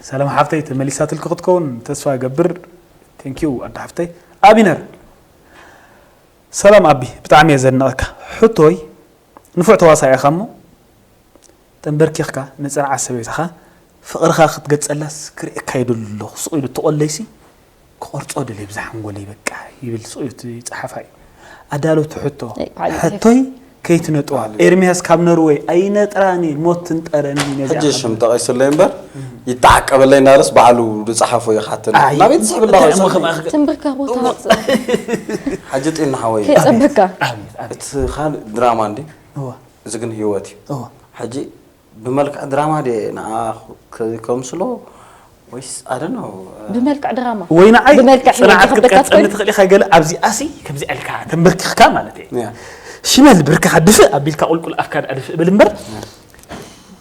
ሰላም ሓፍተይ ተመሊሳትልኪ ክትከውን ተስፋ እገብር። ቴንኪዩ ኣደ ሓፍተይ። ኣቢነር ሰላም ኣቢ፣ ብጣዕሚ እየ ዘድንቐካ። ሕቶይ ንፉዕ ተዋሳኢ ኢኻ እሞ ተንበርኪኽካ ንጽንዓት ሰበይትኻ ፍቕርኻ ክትገልጸላስ ክርእየካ ይደሊ ኣለኹ። ስቕ ኢሉ እትቖለይሲ ክቖርጾ ደልየ ብዛ ሓንጎለይ በቃ ይብል ስቕ ኢሉ እቲ ጸሓፋይ። ኣዳለውቲ ሕቶ ኣይ፣ በዓል ሕቶይ ከይትነጥዋ ኤርሚያስ ካብ ኖርወይ ኣይነጥራኒ ሞት ትንጠረኒ ነዚኣ ሕጂ ካብ ሽም ጠቒሱለይ እምበር ይተዓቀበለይ እናበለስ ባዕሉ ዝጸሓፎ ይሓተኒ ኣይ፣ ናበይ ትስሕብ ኣለኻ እንታይ ወሰን እሞ ከማይ ክገ- ትንብርካ ቦታ ኣውፅእ ሕጂ ጢና ሓወይ ከይፀበካ ኣቤት፣ ኣቤት። እቲ ካልእ ድራማ እንዲ እዋ፣ እዚ ግን ህይወት እዩ እዋ። ሕጂ ብመልክዕ ድራማ ድ ንዓ ከምስሎ ወይስ ኣደኖ ብመልክዕ ድራማ ወይ ንዓይ ብመልክዕ ጽንዓት ህይወት ክትቀጸኒ ዝኽበካ ትኽእል ኢኻ ገለ ኣብዚኣሲ ከምዚ ኣልካ ተንበርኪኽካ ማለት እዩ። ያ። ሽመል ብርክኻ ድፍእ ኣቢልካ ቁልቁል ኣፍካ ድኣ ድፍእ ብል እምበር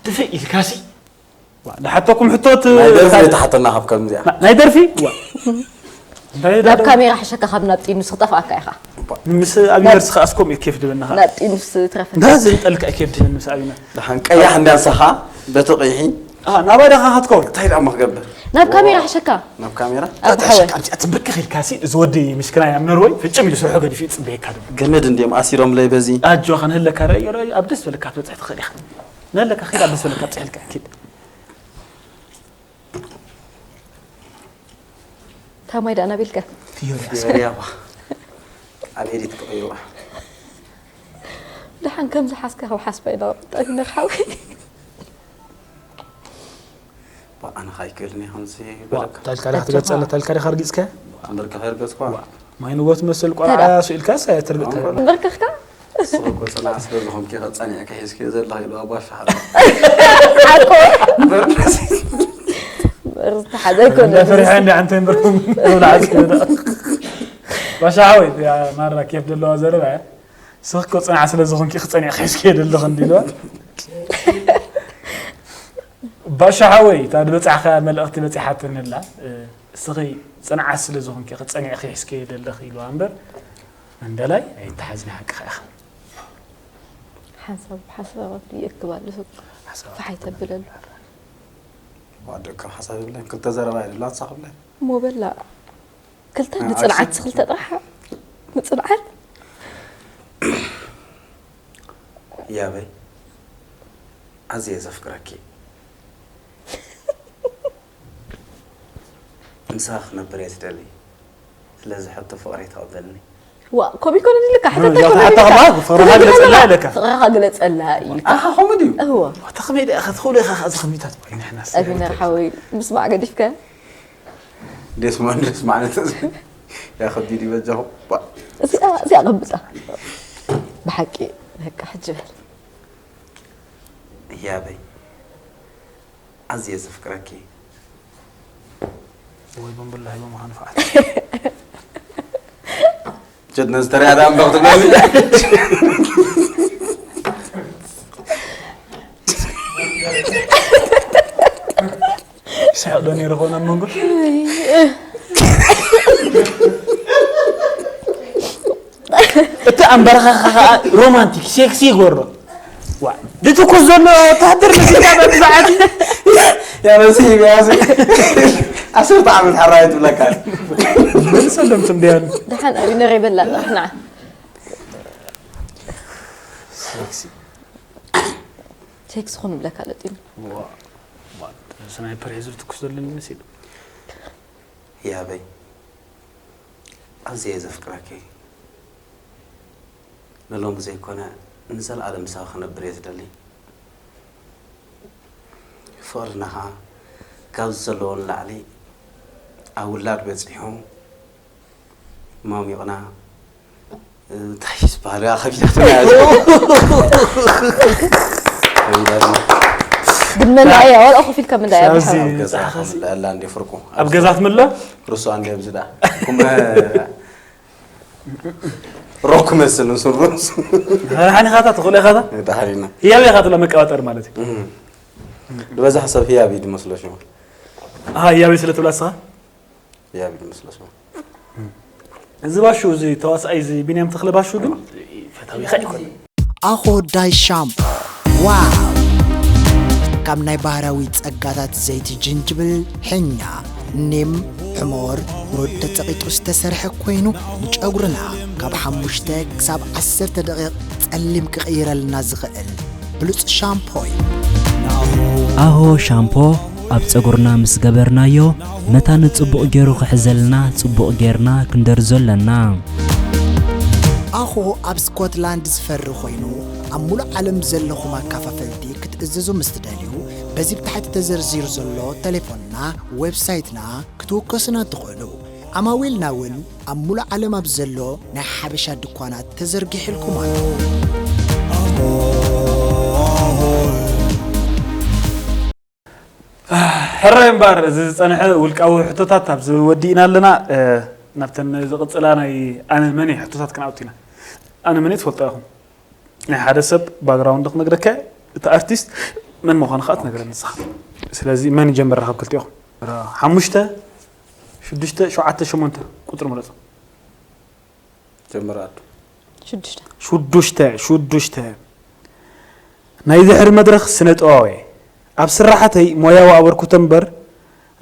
ድፍእ ኢልካሲ ዋ፣ ንሓተኩም ሕቶት ናይ ደርፊ ካልእ- ዘይተሓተና ካብ ከምዚኣ ና- ናይ ደርፊ ዋ። እንታይ ናብ ዳ- ካሜራ ሕሸካ ካብ ናብ ጢኑስ ክጠፍኣካ ኢኻ ምስ ኣቢነርስ ከኣ እስኮም እየ ኬፍ ድበና ናብ ጢኑስ ትረፈ እንዳ ዘንጠልካ ኬፍ ድበን ምስ ኣቢነር ደሓን ቀያሕ እንዳንሳኻ በቲ ቂሒ ናባይ ዳኻ ክትከውን እንታይ ደኣ እሞ ክገብር ናብ ካሜራ ሕሸካ ናብ ካሜራ ኣብ ሓወይ ኣብዚኣ ትንብርክኽ ኢልካሲ እዚ ወዲ ምስክናይ ኣብ ኖርወይ ፍጭም ኢሉ ስርሑ ገዲፉ ይፅበየካ ዶ ገመድ እንዲዮም ኣሲሮምለይ በዚ ኣጆኻ ንህለካ ረእዮ ረእዮ ኣብ ደስ በለካ ትበፅሕ ትኽእል ኢኻ ንህለካ ኪድ ኣብ ደስ በለካ ብፅሕልካ ኪድ ታማይ ደኣ ናቢልካ ፊዮሪ ፊዮሪያ ባ ኣብ ኤዲት ክቕይሩዋ ደሓን ከምዚ ሓስካ ካብ ሓስባ ኢና ጠፊና ሓዊ ኣነ ካ ይክእልኒ ከምዚ በለካ ታልካ ዲኻ ትገልፀለ ታልካ ዲኻ ርጊፅካ ትንበርክኻ ይርገፅኳ ማይ ንጎት መስል ቆልዓ ስኢልካስ ኣይትርግጥ በርክኽካ ስበኮ ፅናዕ ስለ ዝኾንኪ ጸኒዕካ ሒዝኪ ዘለኻ ኢሉ ኣባሻ ሓቆ ዝተሓዘ ኣይኮነ ፈሪሐ እንዲ ኣንተ እምበርኩም ብላዕዝ ባሻ ሓወይ ማራ ኬፍ ዘለዋ ዘረባ እያ ስኽኮ ፅናዕ ስለ ዝኾንኪ ክፀኒዕ ሒዝኪ ዘለኹ እንዲልዋ ባሻ ሓወይ እታ ዝበፃዕካ መልእኽቲ በፂሓትኒ ኣላ እስኺ ፅንዓት ስለ ዝኾንኪ ክፀኒዕኺ ሒዝኪ ዘለኺ ኢልዋ እምበር መንደላይ ኣይተሓዝኒ ሓቅኻ ኢኻ ሓንሳብ ሓሳባት ይእክብ ኣሎ ሰብ ፋሕ ይተብለሉ ዋደካ ሓሳብ የብለን ክልተ ዘረባ የለ ላንሳ ክብለ እሞ በላ ክልተ ንፅንዓት ክልተ ጥራሕ ንፅንዓት ያበይ ኣዝየ ዘፍቅረኪ ምሳኺ ክነብር እየ ዝደሊ ስለዚ ሕቶ ፍቕረይ ተቐበልኒ ዋ ኮም ይኮነ ኢልካ ያተሓታ ከማት ፍቕርኻ ግለፀላ ኢለካ ፍቕርኻ ግለፀላ ኢልካ ኣኻ ከምኡ ድዩ እዎ ተኸመይ ደኣ ክትኽእሉ ኢኻ ከዚ ከሚታት ኮይና ሕናስ ኣቢነር ሓወይ ምስማዕ ገዲፍካ ደስ ማለት ደስ ማለት ያ ከቢድ እዩ በጃኹም እዚኣ እዚኣ ቅብፃ ብሓቂ በቃ ሕጂ በል ህያበይ ኣዝየ ዘፍቅረኪ። ወይ በንብላ ሂቦ ምዃኑ ፍዓት። ጀት ነዚ ተሪኣ ደኣ እምባ ክትብለኒ። ይስሕቕ ዶ ነይሩ ኾን ኣብ መንጎ? እቲ ኣንበርኻኻ ከዓ ሮማንቲክ ሴክሲ ይገብሮ። ዋ፣ ድትኩስ ዘሎ ወታሃደር መሲልካ በብዛዓት ያ መሲ ቢያዚ ዓሰርተ ዓመት ሓራይ ትብለካ። መልሰሎም ትም ደያሉ። ደሓን ኣብዩ ነረ ይበላ ንሕና ሴክስ ኹን ብለካ ለጢኑ ስናይፐር ሒዙ ትኩስ ዘሎ መሲሉ። ህያበይ ኣዝየ ዘፍቅረኪ፣ ንሎሚ ዘይኮነ ንዘለኣለም ምሳኺ ክነብር እየ ዝደሊ። ፍቕርና ኸዓ ካብዚ ዘለዎ ንላዕሊ ኣብ ውላድ በፂሑ፣ ሞሚቕና፣ እንታይ ዝበሃል እያ ከቢዳትና እያ። ከቢዳትና። ግን መላእያ ዋላ ኮፍ ኢልካ መላእያ ኣብዚ ብሓባር። ኣብ ገዛ ፃዕኻ ከምልአላ እንደ ፍርቁ ኣብ ገዛ ትምሎ ርሱ ኣንደ ኣብዚ ደኣ ኩም ሮክ መስል ንስሩ ሓኒኻታ ትኽእሉ ኢኻታ ተሓሪና ህያብ ኢኻ ትብላ መቀባጠር ማለት እዩ ዝበዝሕ ሰብ ህያብ እዩ ዝመስሎ ሽሙ ኣሃ ህያበይ ስለ ትብላ እስኻ ህያብ እዩ ዝመስሎ ሽሙ እዚ ባሹ እዚ ተዋስኣይ እዚ ቢንያም ተኽለ ባሹ ግን ፈታዊኻ ይኮን ኣኾዳይ ሻምፖ ዋው! ካብ ናይ ባህርያዊ ጸጋታት ዘይቲ ጅንጅብል፣ ሕኛ፣ ኒም፣ ሕሞር፣ ሩድ ተጸቒጡ ዝተሰርሐ ኮይኑ ንጨጉርና ካብ ሓሙሽተ ክሳብ ዓሰርተ ደቂቕ ጸሊም ክቕይረልና ዝኽእል ብሉጽ ሻምፖ እዩ። ኣሆ ሻምፖ ኣብ ጸጉርና ምስ ገበርናዮ መታን ጽቡቕ ገይሩ ክሕዘልና ጽቡቕ ገይርና ክንደርዞ ኣለና። ኣኾ ኣብ ስኮትላንድ ዝፈሪ ኮይኑ ኣብ ሙሉእ ዓለም ዘለኹም ኣካፋፈልቲ ክትእዝዙ ምስ ትደልዩ በዚ ብታሕቲ ተዘርዚሩ ዘሎ ተሌፎንና ዌብሳይትና ክትውከሱና ትኽእሉ። ዓማዊልና እውን ኣብ ሙሉእ ዓለም ኣብ ዘሎ ናይ ሓበሻ ድኳናት ተዘርጊሕልኩም ኣሎ። ሕራይ እምበኣር እዚ ዝጸንሐ ውልቃዊ ሕቶታት ኣብዚ ወዲእና ኣለና ናብተን ዝቕጽላ ናይ ኣነ መን ሕቶታት ክንኣቱ ኢና ኣነ መን ትፈልጦ ኢኹም ናይ ሓደ ሰብ ባግራውንድ ክነግረካ እቲ ኣርቲስት መን ምዃኑ ከዓ ትነግረኒ ንስኻ ስለዚ መን ይጀምር ካብ ክልቲኦኹም ሓሙሽተ ሽዱሽተ ሸውዓተ ሸሞንተ ቁፅሪ ምረፁ ጀምር ኣዱ ሽዱሽተ ሽዱሽተ ሽዱሽተ ናይ ድሕሪ መድረኽ ስነ ጥበባዊ ኣብ ስራሓተይ ሞያዊ ኣበርክቶ እምበር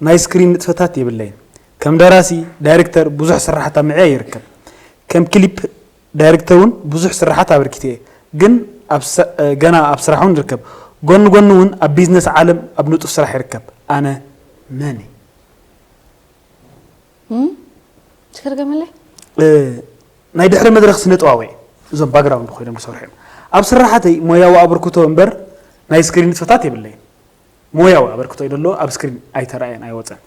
ናይ ስክሪን ንጥፈታት የብለይን ከም ደራሲ ዳይሬክተር ብዙሕ ስራሓት ኣብ ምዕያይ ይርከብ ከም ክሊፕ ዳይሬክተር እውን ብዙሕ ስራሓት ኣበርኪተ እየ ግን ገና ኣብ ስራሕ እውን ይርከብ ጎኒ ጎኒ እውን ኣብ ቢዝነስ ዓለም ኣብ ንጡፍ ስራሕ ይርከብ ኣነ መን ትክርገመለይ ናይ ድሕሪ መድረክ ስነ ጥዋወ እዞም ባግራውንድ ኮይኖም ዝሰርሑ እዮም ኣብ ስራሓተይ ሞያዊ ኣበርክቶ እምበር ናይ ስክሪን ንጥፈታት የብለይን ሞያዊ ኣበርክቶ ይደሎ ኣብ ስክሪን ኣይተረኣየን ኣይወፀን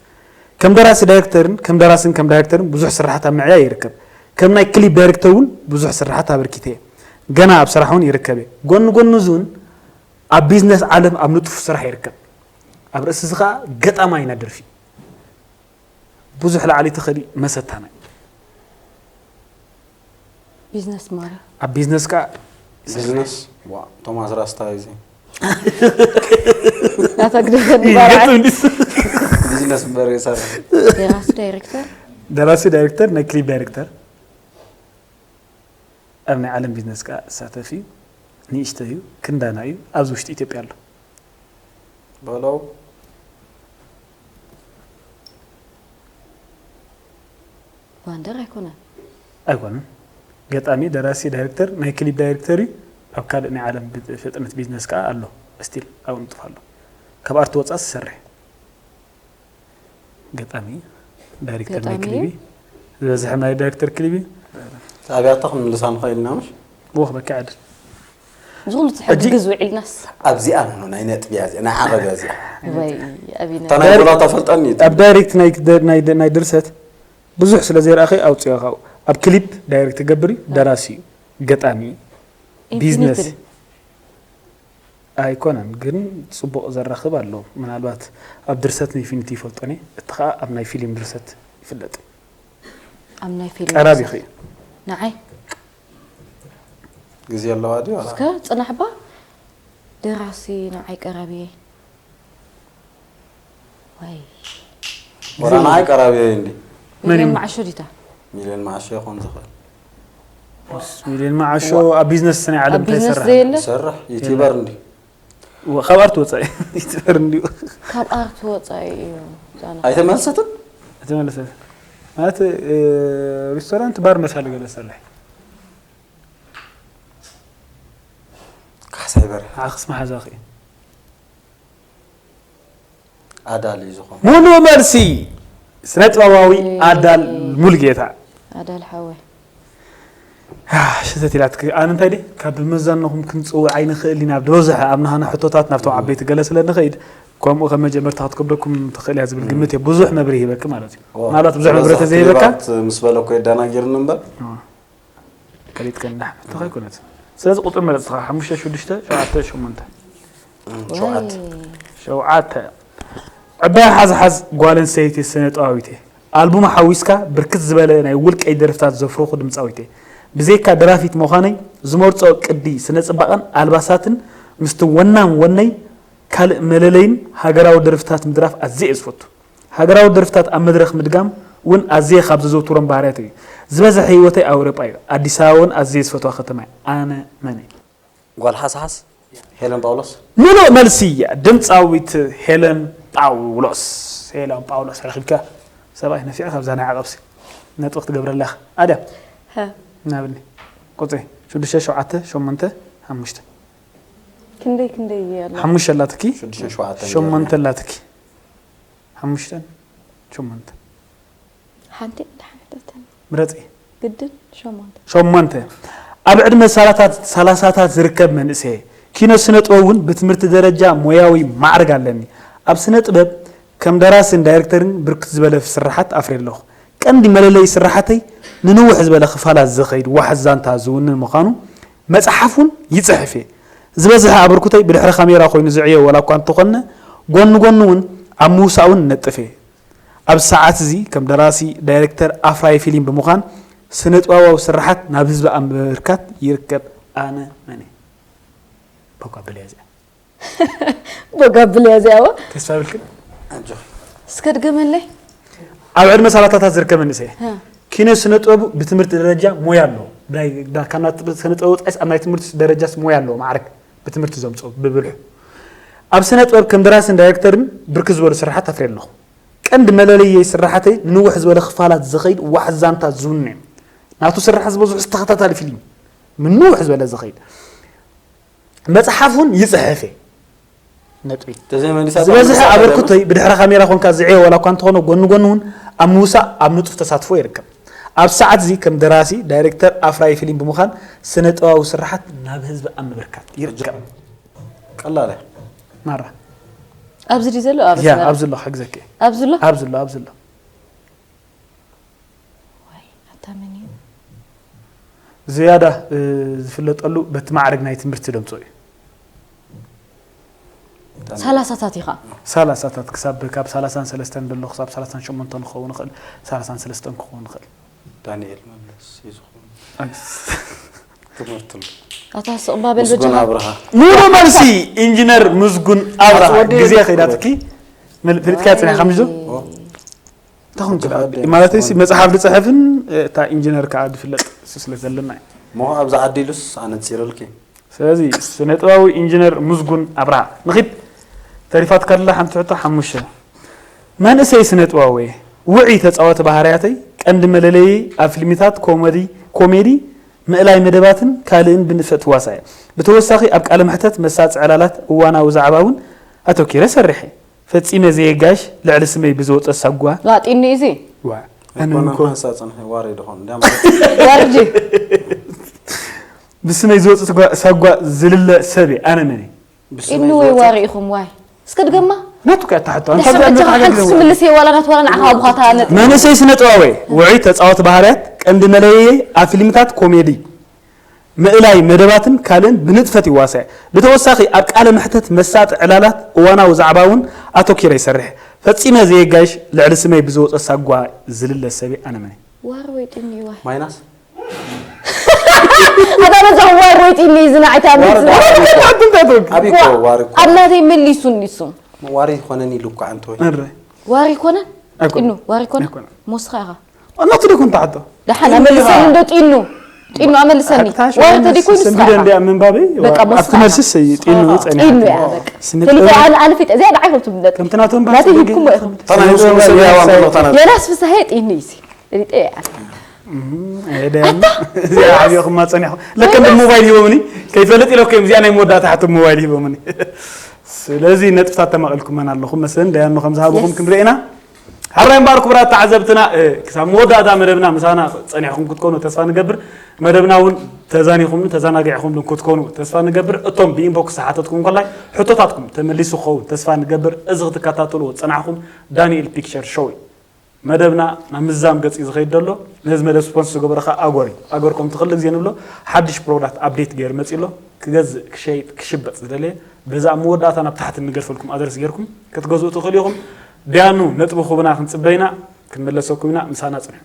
ከም ደራሲ ዳይሬክተርን ከም ደራስን ከም ዳይሬክተርን ብዙሕ ስራሓት ኣብ ምዕያይ ይርከብ ከም ናይ ክሊፕ ዳይሬክተር እውን ብዙሕ ስራሓት ኣበርኪተ እየ ገና ኣብ ስራሕ እውን ይርከብ እየ ጎኒ ጎኒ እዚ እውን ኣብ ቢዝነስ ዓለም ኣብ ንጡፍ ስራሕ ይርከብ ኣብ ርእሲ እዚ ከዓ ገጣማይ ኢና ደርፊ ብዙሕ ላዕሊ ትኽእል መሰታና ቢዝነስ ማሪ ኣብ ቢዝነስ ከዓ ቢዝነስ ቶማስ ራስታ እዚ ናታ ግደፈኒ ባርዓ ቢዝነስ እምበር የሳር የራሱ ዳይሬክተር ደራሲ ዳይሬክተር ናይ ክሊፕ ዳይሬክተር ኣብ ናይ ዓለም ቢዝነስ ከዓ ዝሳተፍ እዩ ንእሽተ እዩ ክንዳና እዩ ኣብዚ ውሽጢ ኢትዮጵያ ኣሎ በለው ባንደር ኣይኮነን ኣይኮነን ገጣሚ ደራሲ ዳይሬክተር ናይ ክሊፕ ዳይሬክተር እዩ ኣብ ካልእ ናይ ዓለም ፍጥነት ቢዝነስ ከዓ ኣሎ ስቲል ኣብኡ ንጡፍ ኣሎ ካብ ኣርቲ ወፃ ዝሰርሕ ገጣሚ ዳይሬክተር ናይ ክሊቢ ዝበዝሐ ናይ ዳይሬክተር ክሊቢ ኣብያታ ክንምልሳ ንኽእል ኢና ምሽ ብወኽ በኪ ዓድል ዝኹሉ ትሕግዝ ውዒልናስ ኣብዚኣ ንሆ ናይ ነጥቢያ እዚኣ ናይ ዓቐብያ እዚኣ ወይ ኣቢና እታ ናይ ጎላታ ፈልጠኒ ኣብ ዳይሬክት ናይ ድርሰት ብዙሕ ስለ ዘይረኣኸ ኣውፅኦ ካብኡ ኣብ ክሊፕ ዳይሬክት ገብር እዩ ደራሲ እዩ ገጣሚ እዩ ቢዝነስ ኣይኮነን ግን ጽቡቕ ዘራኽብ ኣሎ። ምናልባት ኣብ ድርሰት ናይ ፊልም ይፈልጦኒ፣ እቲ ኸኣ ኣብ ናይ ፊልም ድርሰት ይፍለጥ። ኣብ ናይ ፊልም ቀራቢ ኸ ንዓይ ግዜ ኣለዋ ድዩ? እስከ ጽናሕባ ደራሲ ንዓይ ቀራብየ ወይ ወላ ንዓይ ቀራብየ እንዲ መን እዩ? መዓሾ ዲታ ሚልዮን መዓሾ ይኾን ዝኽእል ሚልዮን መዓሾ ኣብ ቢዝነስ ናይ ዓለም ኣብ እንታይ ቢዝነስ ይሰርሕ? ዘየለ ይሰርሕ ዩቲበር እንዲ ወ- ካብ ኣርት ወጻኢ ይትበር እንዲሁ ካብ ኣርት ወጻኢ እዩ ዛና ኣይተመልሰትን? ተመለሰ ማለት እ፣ ሬስቶራንት ባር መሳሊ ገለ ሰርሕ ካሕሳይ በርሀ ዓክስ መሓዛ ኸ ኣዳል እዩ ዝኾን ሙሉ መልሲ ስነ ጥበባዊ ኣዳል ሙሉጌታ ኣዳል ሓወይ ሽተት ኢላትክ ኣነ እንታይ ደ ካብ መዛንኹም ክንፅውዕ ኣይንኽእል ኢና ዝበዝሐ ኣብ ናህና ሕቶታት ናብቶም ዓበይቲ ገለ ስለ ንኸይድ ከምኡ ከም መጀመርታ ክትከብደኩም ትኽእል እያ ዝብል ግምት እየ ብዙሕ መብርሂ ሂበክ ማለት እዩ ምናልባት ብዙሕ መብርሂ ተዘይበካ ምስ በለኮ የዳናጊርኒ እምበር ከሊጥከ እንዳ ሕቶ ኣይኮነት ስለዚ ቁፅሪ መረፅኻ ሓሙሽተ ሽዱሽተ ሸውዓተ ሸሞንተ ሸውዓተ ሸውዓተ ዕባይ ሓዝሓዝ ጓል ኣንስተይቲ ስነ ጥበባዊት እየ ኣልቡም ሓዊስካ ብርክት ዝበለ ናይ ውልቀይ ደርፍታት ዘፍረኹ ድምፃዊት እየ ብዘይካ ደራፊት ምዃነይ ዝመርፆ ቅዲ ስነ ፅባቐን ኣልባሳትን ምስቲ ወናም ወነይ ካልእ መለለይን ሃገራዊ ደርፍታት ምድራፍ ኣዝየ እየ ዝፈቱ ሃገራዊ ደርፍታት ኣብ መድረኽ ምድጋም እውን ኣዝየ ካብ ዘዘውትሮም ባህርያት እዩ ዝበዝሐ ህይወተይ ኣውሮጳ እዩ ኣዲስ ኣበባ እውን ኣዝየ ዝፈትዋ ከተማ እያ ኣነ መን እየ ጓል ሓስሓስ ሄለን ጳውሎስ ምሉእ መልሲ ድምፃዊት ሄለን ጳውሎስ ሄለን ጳውሎስ ረኺብካ ሰብኣይ ነፊዕ ካብዛ ናይ ዓቐብሲ ነጥቢ ክትገብረላ ኢኻ ኣድያ ናብኒ ቁፅሪ ሽዱሽተ ሸውዓተ ሸሞንተ ሓሙሽተ ክንደይ ክንደይ ኣላ ሓሙሽተ ኣላትኪ ሽዱሽተ ሸውዓተ ሸሞንተ ኣላትኪ ሓሙሽተን ሸሞንተ ሓንቲ እንድሓን ሕተተኒ ምረፂ ግድን ሸሞንተ ሸሞንተ ኣብ ዕድመ ሰላሳታት ዝርከብ መንእሰየ ኪኖ ስነ ጥበብ እውን ብትምህርቲ ደረጃ ሞያዊ ማዕርግ ኣለኒ ኣብ ስነ ጥበብ ከም ደራስን ዳይሬክተርን ብርክት ዝበለ ስርሓት ኣፍርየ ኣለኹ ቀንዲ መለለይ ስርሓተይ ንንውሕ ዝበለ ክፋላት ዝኸይድ ዋሕስ ዛንታ ዝውንን ምዃኑ መፅሓፍ እውን ይፅሕፍ እየ ዝበዝሐ ኣበርኩተይ ብድሕሪ ካሜራ ኮይኑ ዝዕዮ ዋላ እኳ እንተኾነ ጎኒ ጎኒ እውን ኣብ ምውሳእ እውን ነጥፍ እየ ኣብ ሰዓት እዚ ከም ደራሲ ዳይሬክተር ኣፍራይ ፊልም ብምዃን ስነ ጥበባዊ ስርሓት ናብ ህዝቢ ኣብ ምብርካት ይርከብ ኣነ መን እየ ቦጋ ብልያ እዚኣ ቦጋ ብልያ እዚኣ ዋ ተስፋ ብልክን ኣጆኺ እስከ ድገመለይ ኣብ ዕድመ ሰላሳታት ዝርከብ መንእሰይ ሀ። ኪነ ስነ ጥበቡ ብትምህርቲ ደረጃ ሞያ ኣለዎ ናይ ዳ- ካብ ናይ ጥበብ- ስነ ጥበብ ወፃኢስ ኣብ ናይ ትምህርቲ ደረጃስ ሞያ ኣለዎ ማዕረግ ብትምህርቲ ዘምፅኦ ብብልሑ ኣብ ስነ ጥበብ ከም ደራስን ዳይሬክተርን ብርክት ዝበሉ ስራሓት ኣፍርየ ኣለኹ ቀንዲ መለለየይ ስራሓተይ ንንውሕ ዝበለ ክፋላት ዝኸይድ ዋሕስ ዛንታ ዝውነ እዩ ናቱ ስራሓት ዝበዝሑ ዝተኸታታሊ ፊልም ምንውሕ ዝበለ ዝኸይድ መፅሓፍ እውን ይፅሕፍ እየ ነጥቢ ተዘይመሊሳ ዝበዝሐ ኣበርክቶይ ብድሕሪ ካሜራ ኮንካ ዝዕዮ ዋላ እኳ እንተኾነ ጎኒ ጎኒ እውን ኣብ ምውሳእ ኣብ ንጡፍ ተሳትፎ ይርከብ ኣብ ሰዓት እዚ ከም ደራሲ ዳይሬክተር ኣፍራይ ፊልም ብምዃን ስነ ጥበባዊ ስራሓት ናብ ህዝቢ ኣብ ምብርካት ይርከብ ቀላል እያ ማራ ኣብዚ ድዩ ዘሎ ኣብ ያ ኣስመራ? ኣብዚ ኣሎ ክሕግዘኪ ኣብዚ ኣሎ ኣብዚ ኣሎ ኣብዚ ኣሎ ዋይ ኣታ መን እዩ ዝያዳ እ፣ ዝፍለጠሉ በቲ ማዕረግ ናይ ትምህርቲ ደምፅኦ እዩ ሰላሳታት ኢኻ ሰላሳታት ክሳብ ካብ ሰላሳን ሰለስተን ዘሎ ክሳብ ሰላሳን ሸሞንተን ክኸውን ይኽእል ሰላሳን ሰለስተን ክኸውን ይኽእል ዳንኤል መለስ እዩ ዝኾኑ ትምህርትሉ ኣታ ስቕ ባበል ምስጉን በጃኻ ኣብርሃ ሙሉ መልሲ ኢንጂነር ምስጉን ኣብርሃ ኣጽወደይ ግዜ ከይዳትኪ መል- ፈሊጥካ ፅኒሕካ ምሽ ዶ እንታይ ኮንክ ወዲ ማለት ሲ መፅሓፍ ዝፅሕፍን እታ ኢንጂነር ከዓ ዝፍለጥ እሱ ስለ ዘለና እዩ ሞ ኣብዚ ዓዲ ኢሉስ ኣነፂረልኪ ስለዚ ስነጥባዊ ኢንጂነር ምስጉን ኣብርሃ ንኺድ ተሪፋትካ ኣላ ሓንቲ ሕቶ ሓሙሽተ መንእሰይ ስነጥባዊ ውዒ ተፃወቲ ባህርያተይ ቀንዲ መለለይ ኣብ ፊልሚታት ኮመዲ ኮሜዲ ምእላይ መደባትን ካልእን ብንጥፈት ትዋሳእ እየ ብተወሳኺ ኣብ ቃለ መሕተት መሳጢ ዕላላት እዋናዊ ዛዕባ እውን ኣተኪረ ሰሪሐ ፈፂመ ዘየጋሽ ልዕሊ ስመይ ብዝወፀ ሳጓ ላጢኒ እዚ ዋ ኣነ ኣይኮነን ምኮ ሓንሳ ፅንሒ ዋሪ ድኾን እንዲያም ዋርጂ ብስመይ ዝወፅእ ሳጓ ዝልለ ሰብ እየ ኣነ መን ኢኒ ወይ ዋሪ ኢኹም ዋይ እስከ ድገማ ናቱ ከ ኣታሕቶ ንስኻ ሓንቲ ስምልስ እየ ዋላ ናት ዋላ ንዓኻ ኣብኻታ ነጥ መንእሰይ ስነ ጥበባዊ ውዑይ ተፃወቲ ባህርያት ቀንዲ መለየይ ኣብ ፊልምታት ኮሜዲ ምእላይ መደባትን ካልእን ብንጥፈት ይዋሳእ። ብተወሳኺ ኣብ ቃለ መሕተት መሳጢ ዕላላት እዋናዊ ዛዕባ እውን ኣተኪረ ይሰርሕ። ፈጺመ ዘየጋይሽ ልዕሊ ስመይ ብዝወፀ ሳጓ ዝልለ ሰብየ ኣነ መን እየ? ዋር ወይ ጢኒ ዋይ ማይናስ ኣታ ነዛ ዋር ወይ ጢኒ ዝናዕታ ዋር ምዝ ዋር እኮ። ኣቢ እኮ ዋር እኮ ኣብ ናተይ መሊሱ ንሱ ዋር ይኾነን ኢሉ እኮ ኣንተ ወይ መረ ዋር ይኮነ ኣይኮነ። ጢኑ ዋር ይኮነ ኣይኮነ። ሞስኻ ኢኻ እናቱ ደኮን ተሓቶ ደሓን ኣመልሰኒ እንዶ ጢኑ ጢኑ ኣመልሰኒ ኣታሽ ዋር ተዲኮ ሰንቢደ እንዲያ ምንባበይ በቃ ኣብቲ ሞስኻ መልስስ ጢኑ ይፀኒ ጢኑ ያ በቃ ስነ ተሊፈ ጥበብ ኣነ ኣነ ፊት እዚኣ ደዓይ ከብቱ ምለጥ ከምቲ ናቶም ናተይ ሂብኩም ወይ ተናሂብኩም ሰብ ያዋን ብሎ ተናሂብኩም። የናስ ፍሳሄ ጢኑ ይሲ ሪጠ ያ እዚኣ ዓብኹማ ፀኒኹ ለከ ብ ሞባይል ሂቦምኒ ከይፈልጥ ኢለኩም እዚኣ ናይ መወዳእታ ሓቶ ብ ሞባይል ሂቦምኒ። ስለዚ ነጥብታት ተማቒልኩመን ኣለኹም መስለን ደያኑ ከም ዝሃብኹም ክንርኢ ኢና። ሓራይ እምበኣር ክቡራት ተዓዘብትና ክሳብ መወዳእታ መደብና ምሳና ፀኒሕኩም ክትኮኑ ተስፋ ንገብር። መደብና እውን ተዛኒኹምን ተዘናጊዕኹምሉን ክትኮኑ ተስፋ ንገብር። እቶም ብኢንቦክስ ዝሓተትኩም እንከላይ ሕቶታትኩም ተመሊሱ ክኸውን ተስፋ ንገብር። እዚ ክትከታተልዎ ዝፀናሕኩም ዳንኤል ፒክቸር ሾው እዩ። መደብና ናብ ምዝዛም ገፅ እዩ ዝኸይድ ዘሎ። ነዚ መደብ ስፖንስ ዝገበረ ከዓ ኣጎር እዩ። ኣጎር ከምቲ ክልተ ግዜ ንብሎ ሓድሽ ፕሮዳክት ኣፕዴት ገይሩ መፂ ኣሎ። ክገዝእ ክሸይጥ ክሽበጥ ዝደለየ በዚ ኣብ መወዳእታ ናብ ታሕቲ ንገድፈልኩም ኣድረስ ገይርኩም ክትገዝኡ ትኽእሉ ኢኹም። ዳያኑ ነጥቢ ክቡና ክንፅበይና ክንመለሰኩም ኢና። ምሳና ፅንሑ።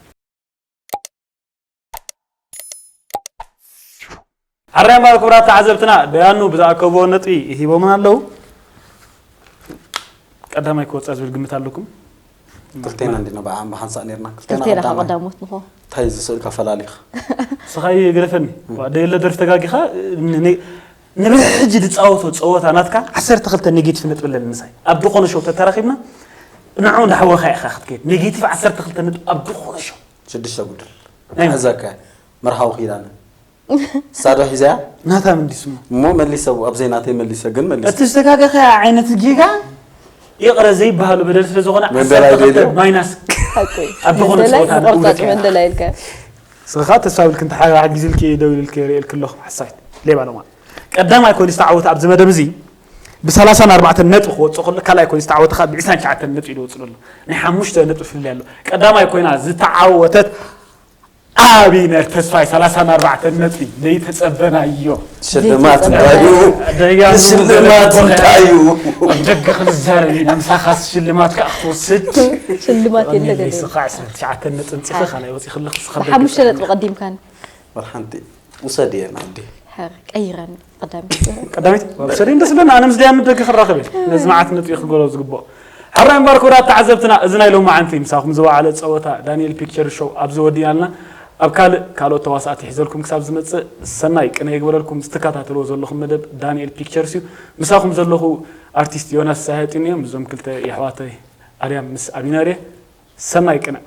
ሓራይ እምበኣር ክቡራት ተዓዘብትና ደያኑ ብዝኣከብዎ ነጥቢ ሂቦምና ኣለዉ። ቀዳማይ ክወፅእ ዝብል ግምት ኣለኩም? ክልቴና እንዲና ብዓም ብሓንሳእ ነርና ክልቴና ክልቴና ቀዳማይ ቀዳሞት ንኾ እንታይ እዚ ስእልካ ፈላሊኻ ስኻይ ግደፈኒ። ደየለ ደርፊ ተጋጊኻ ን- ንብሕጂ ዝፃወቶ ፀወታ ናትካ ዓሰርተ ክልተ ኔጌቲቭ ነጥቢ ኣለኒ ምሳይ ኣብ ዝኾነ ሾው ተተራኺብና ንዑ እንዳሓወኻ ኢኻ ክትከይድ ኔጌቲቭ ዓሰርተ ክልተ ነጥቢ ኣብ ዝኾነ ሾው ሽዱሽተ ጉድል ናይ- ሕዘካ መርሃዊ ኪዳነ ሳዶ ሒዘያ ናታ ምንዲስሞ እሞ መሊሰ ኣብ ዘይናተይ መሊሰ ግን መሊሰ እቲ ዝተጋገኸ ዓይነት ጌጋ ይቕረ ዘይበሃሉ በደል ስለ ዝኾነ መንደላይ ዓሰርተ ክልተ ደልዮ? ማይናስ ሓቂ ኣብ ዝኾነ መንደላይ ፀወታ ቆርጣጭ ንውደቅ ኢና። መንደላይ ኢልካ ስኻ ተስፋ ብል ክንተሓጋጊዝልኪ ደው ኢልኪ ርእየልኪ ኣለኹ ሓሳይት ሌባ ሎማ ቀዳማይ ኮይኑ ዝተዓወተ ኣብዚ መደብ እዚ ብሰላሳን ኣርባዕተን ነጥቢ ክወፅእ ከሎ ካልኣይ ኮይኑ ዝተዓወተ ከዓ ብዕስራን ትሽዓተን ነጥቢ ኢሉ ወፅእ ኣሎ። ናይ ሓሙሽተ ነጥቢ ፍልልይ ኣሎ። ቀዳማይ ኮይና ዝተዓወተት ኣቢነር ተስፋይ ሰላሳን ኣርባዕተን ነጥቢ ዘይተፀበናዮ ሽልማት እንታይ እዩ ደያኑ ሽልማት እንታይ እዩ ኣብ ደገ ክንዛረብ ኢና ምሳኻስ ሽልማት ከዓ ክትወስድ ሽልማት የለ ገለ ስኻ ዕስራን ትሽዓተን ነጥቢ ፅኺ ካልኣይ ወፂ ክለኽ ስኻ ብሓሙሽተ ነጥቢ ቀዲምካኒ ወር ሓንቲ ውሰድ እየ ናዲ ሓር ቀይረኒ ቀዳሚ ቀዳሚት ሰሪ እንደ ስለና ኣነ ምስ ደያኑ ደገ ክራኸብ እየ ነዚ መዓት ነጥቢ ክገሎ ዝግብኦ ሓራይ እምበኣር ክቡራት ተዓዘብትና እዚ ናይ ሎማዓንቲ ምሳኹም ዝወዓለ ፀወታ ዳንኤል ፒክቸር ሾው ኣብዚ ወዲእና ኣለና ኣብ ካልእ ካልኦት ተዋሳእቲ ሒዘልኩም ክሳብ ዝመፅእ ሰናይ ቅነ ይግበረልኩም ዝተከታተልዎ ዘለኹም መደብ ዳንኤል ፒክቸርስ እዩ ምሳኹም ዘለኹ ኣርቲስት ዮናስ ሳሄጢን እዮም እዞም ክልተ የሕዋተይ ኣርያም ምስ ኣቢነር እየ ሰናይ ቅነ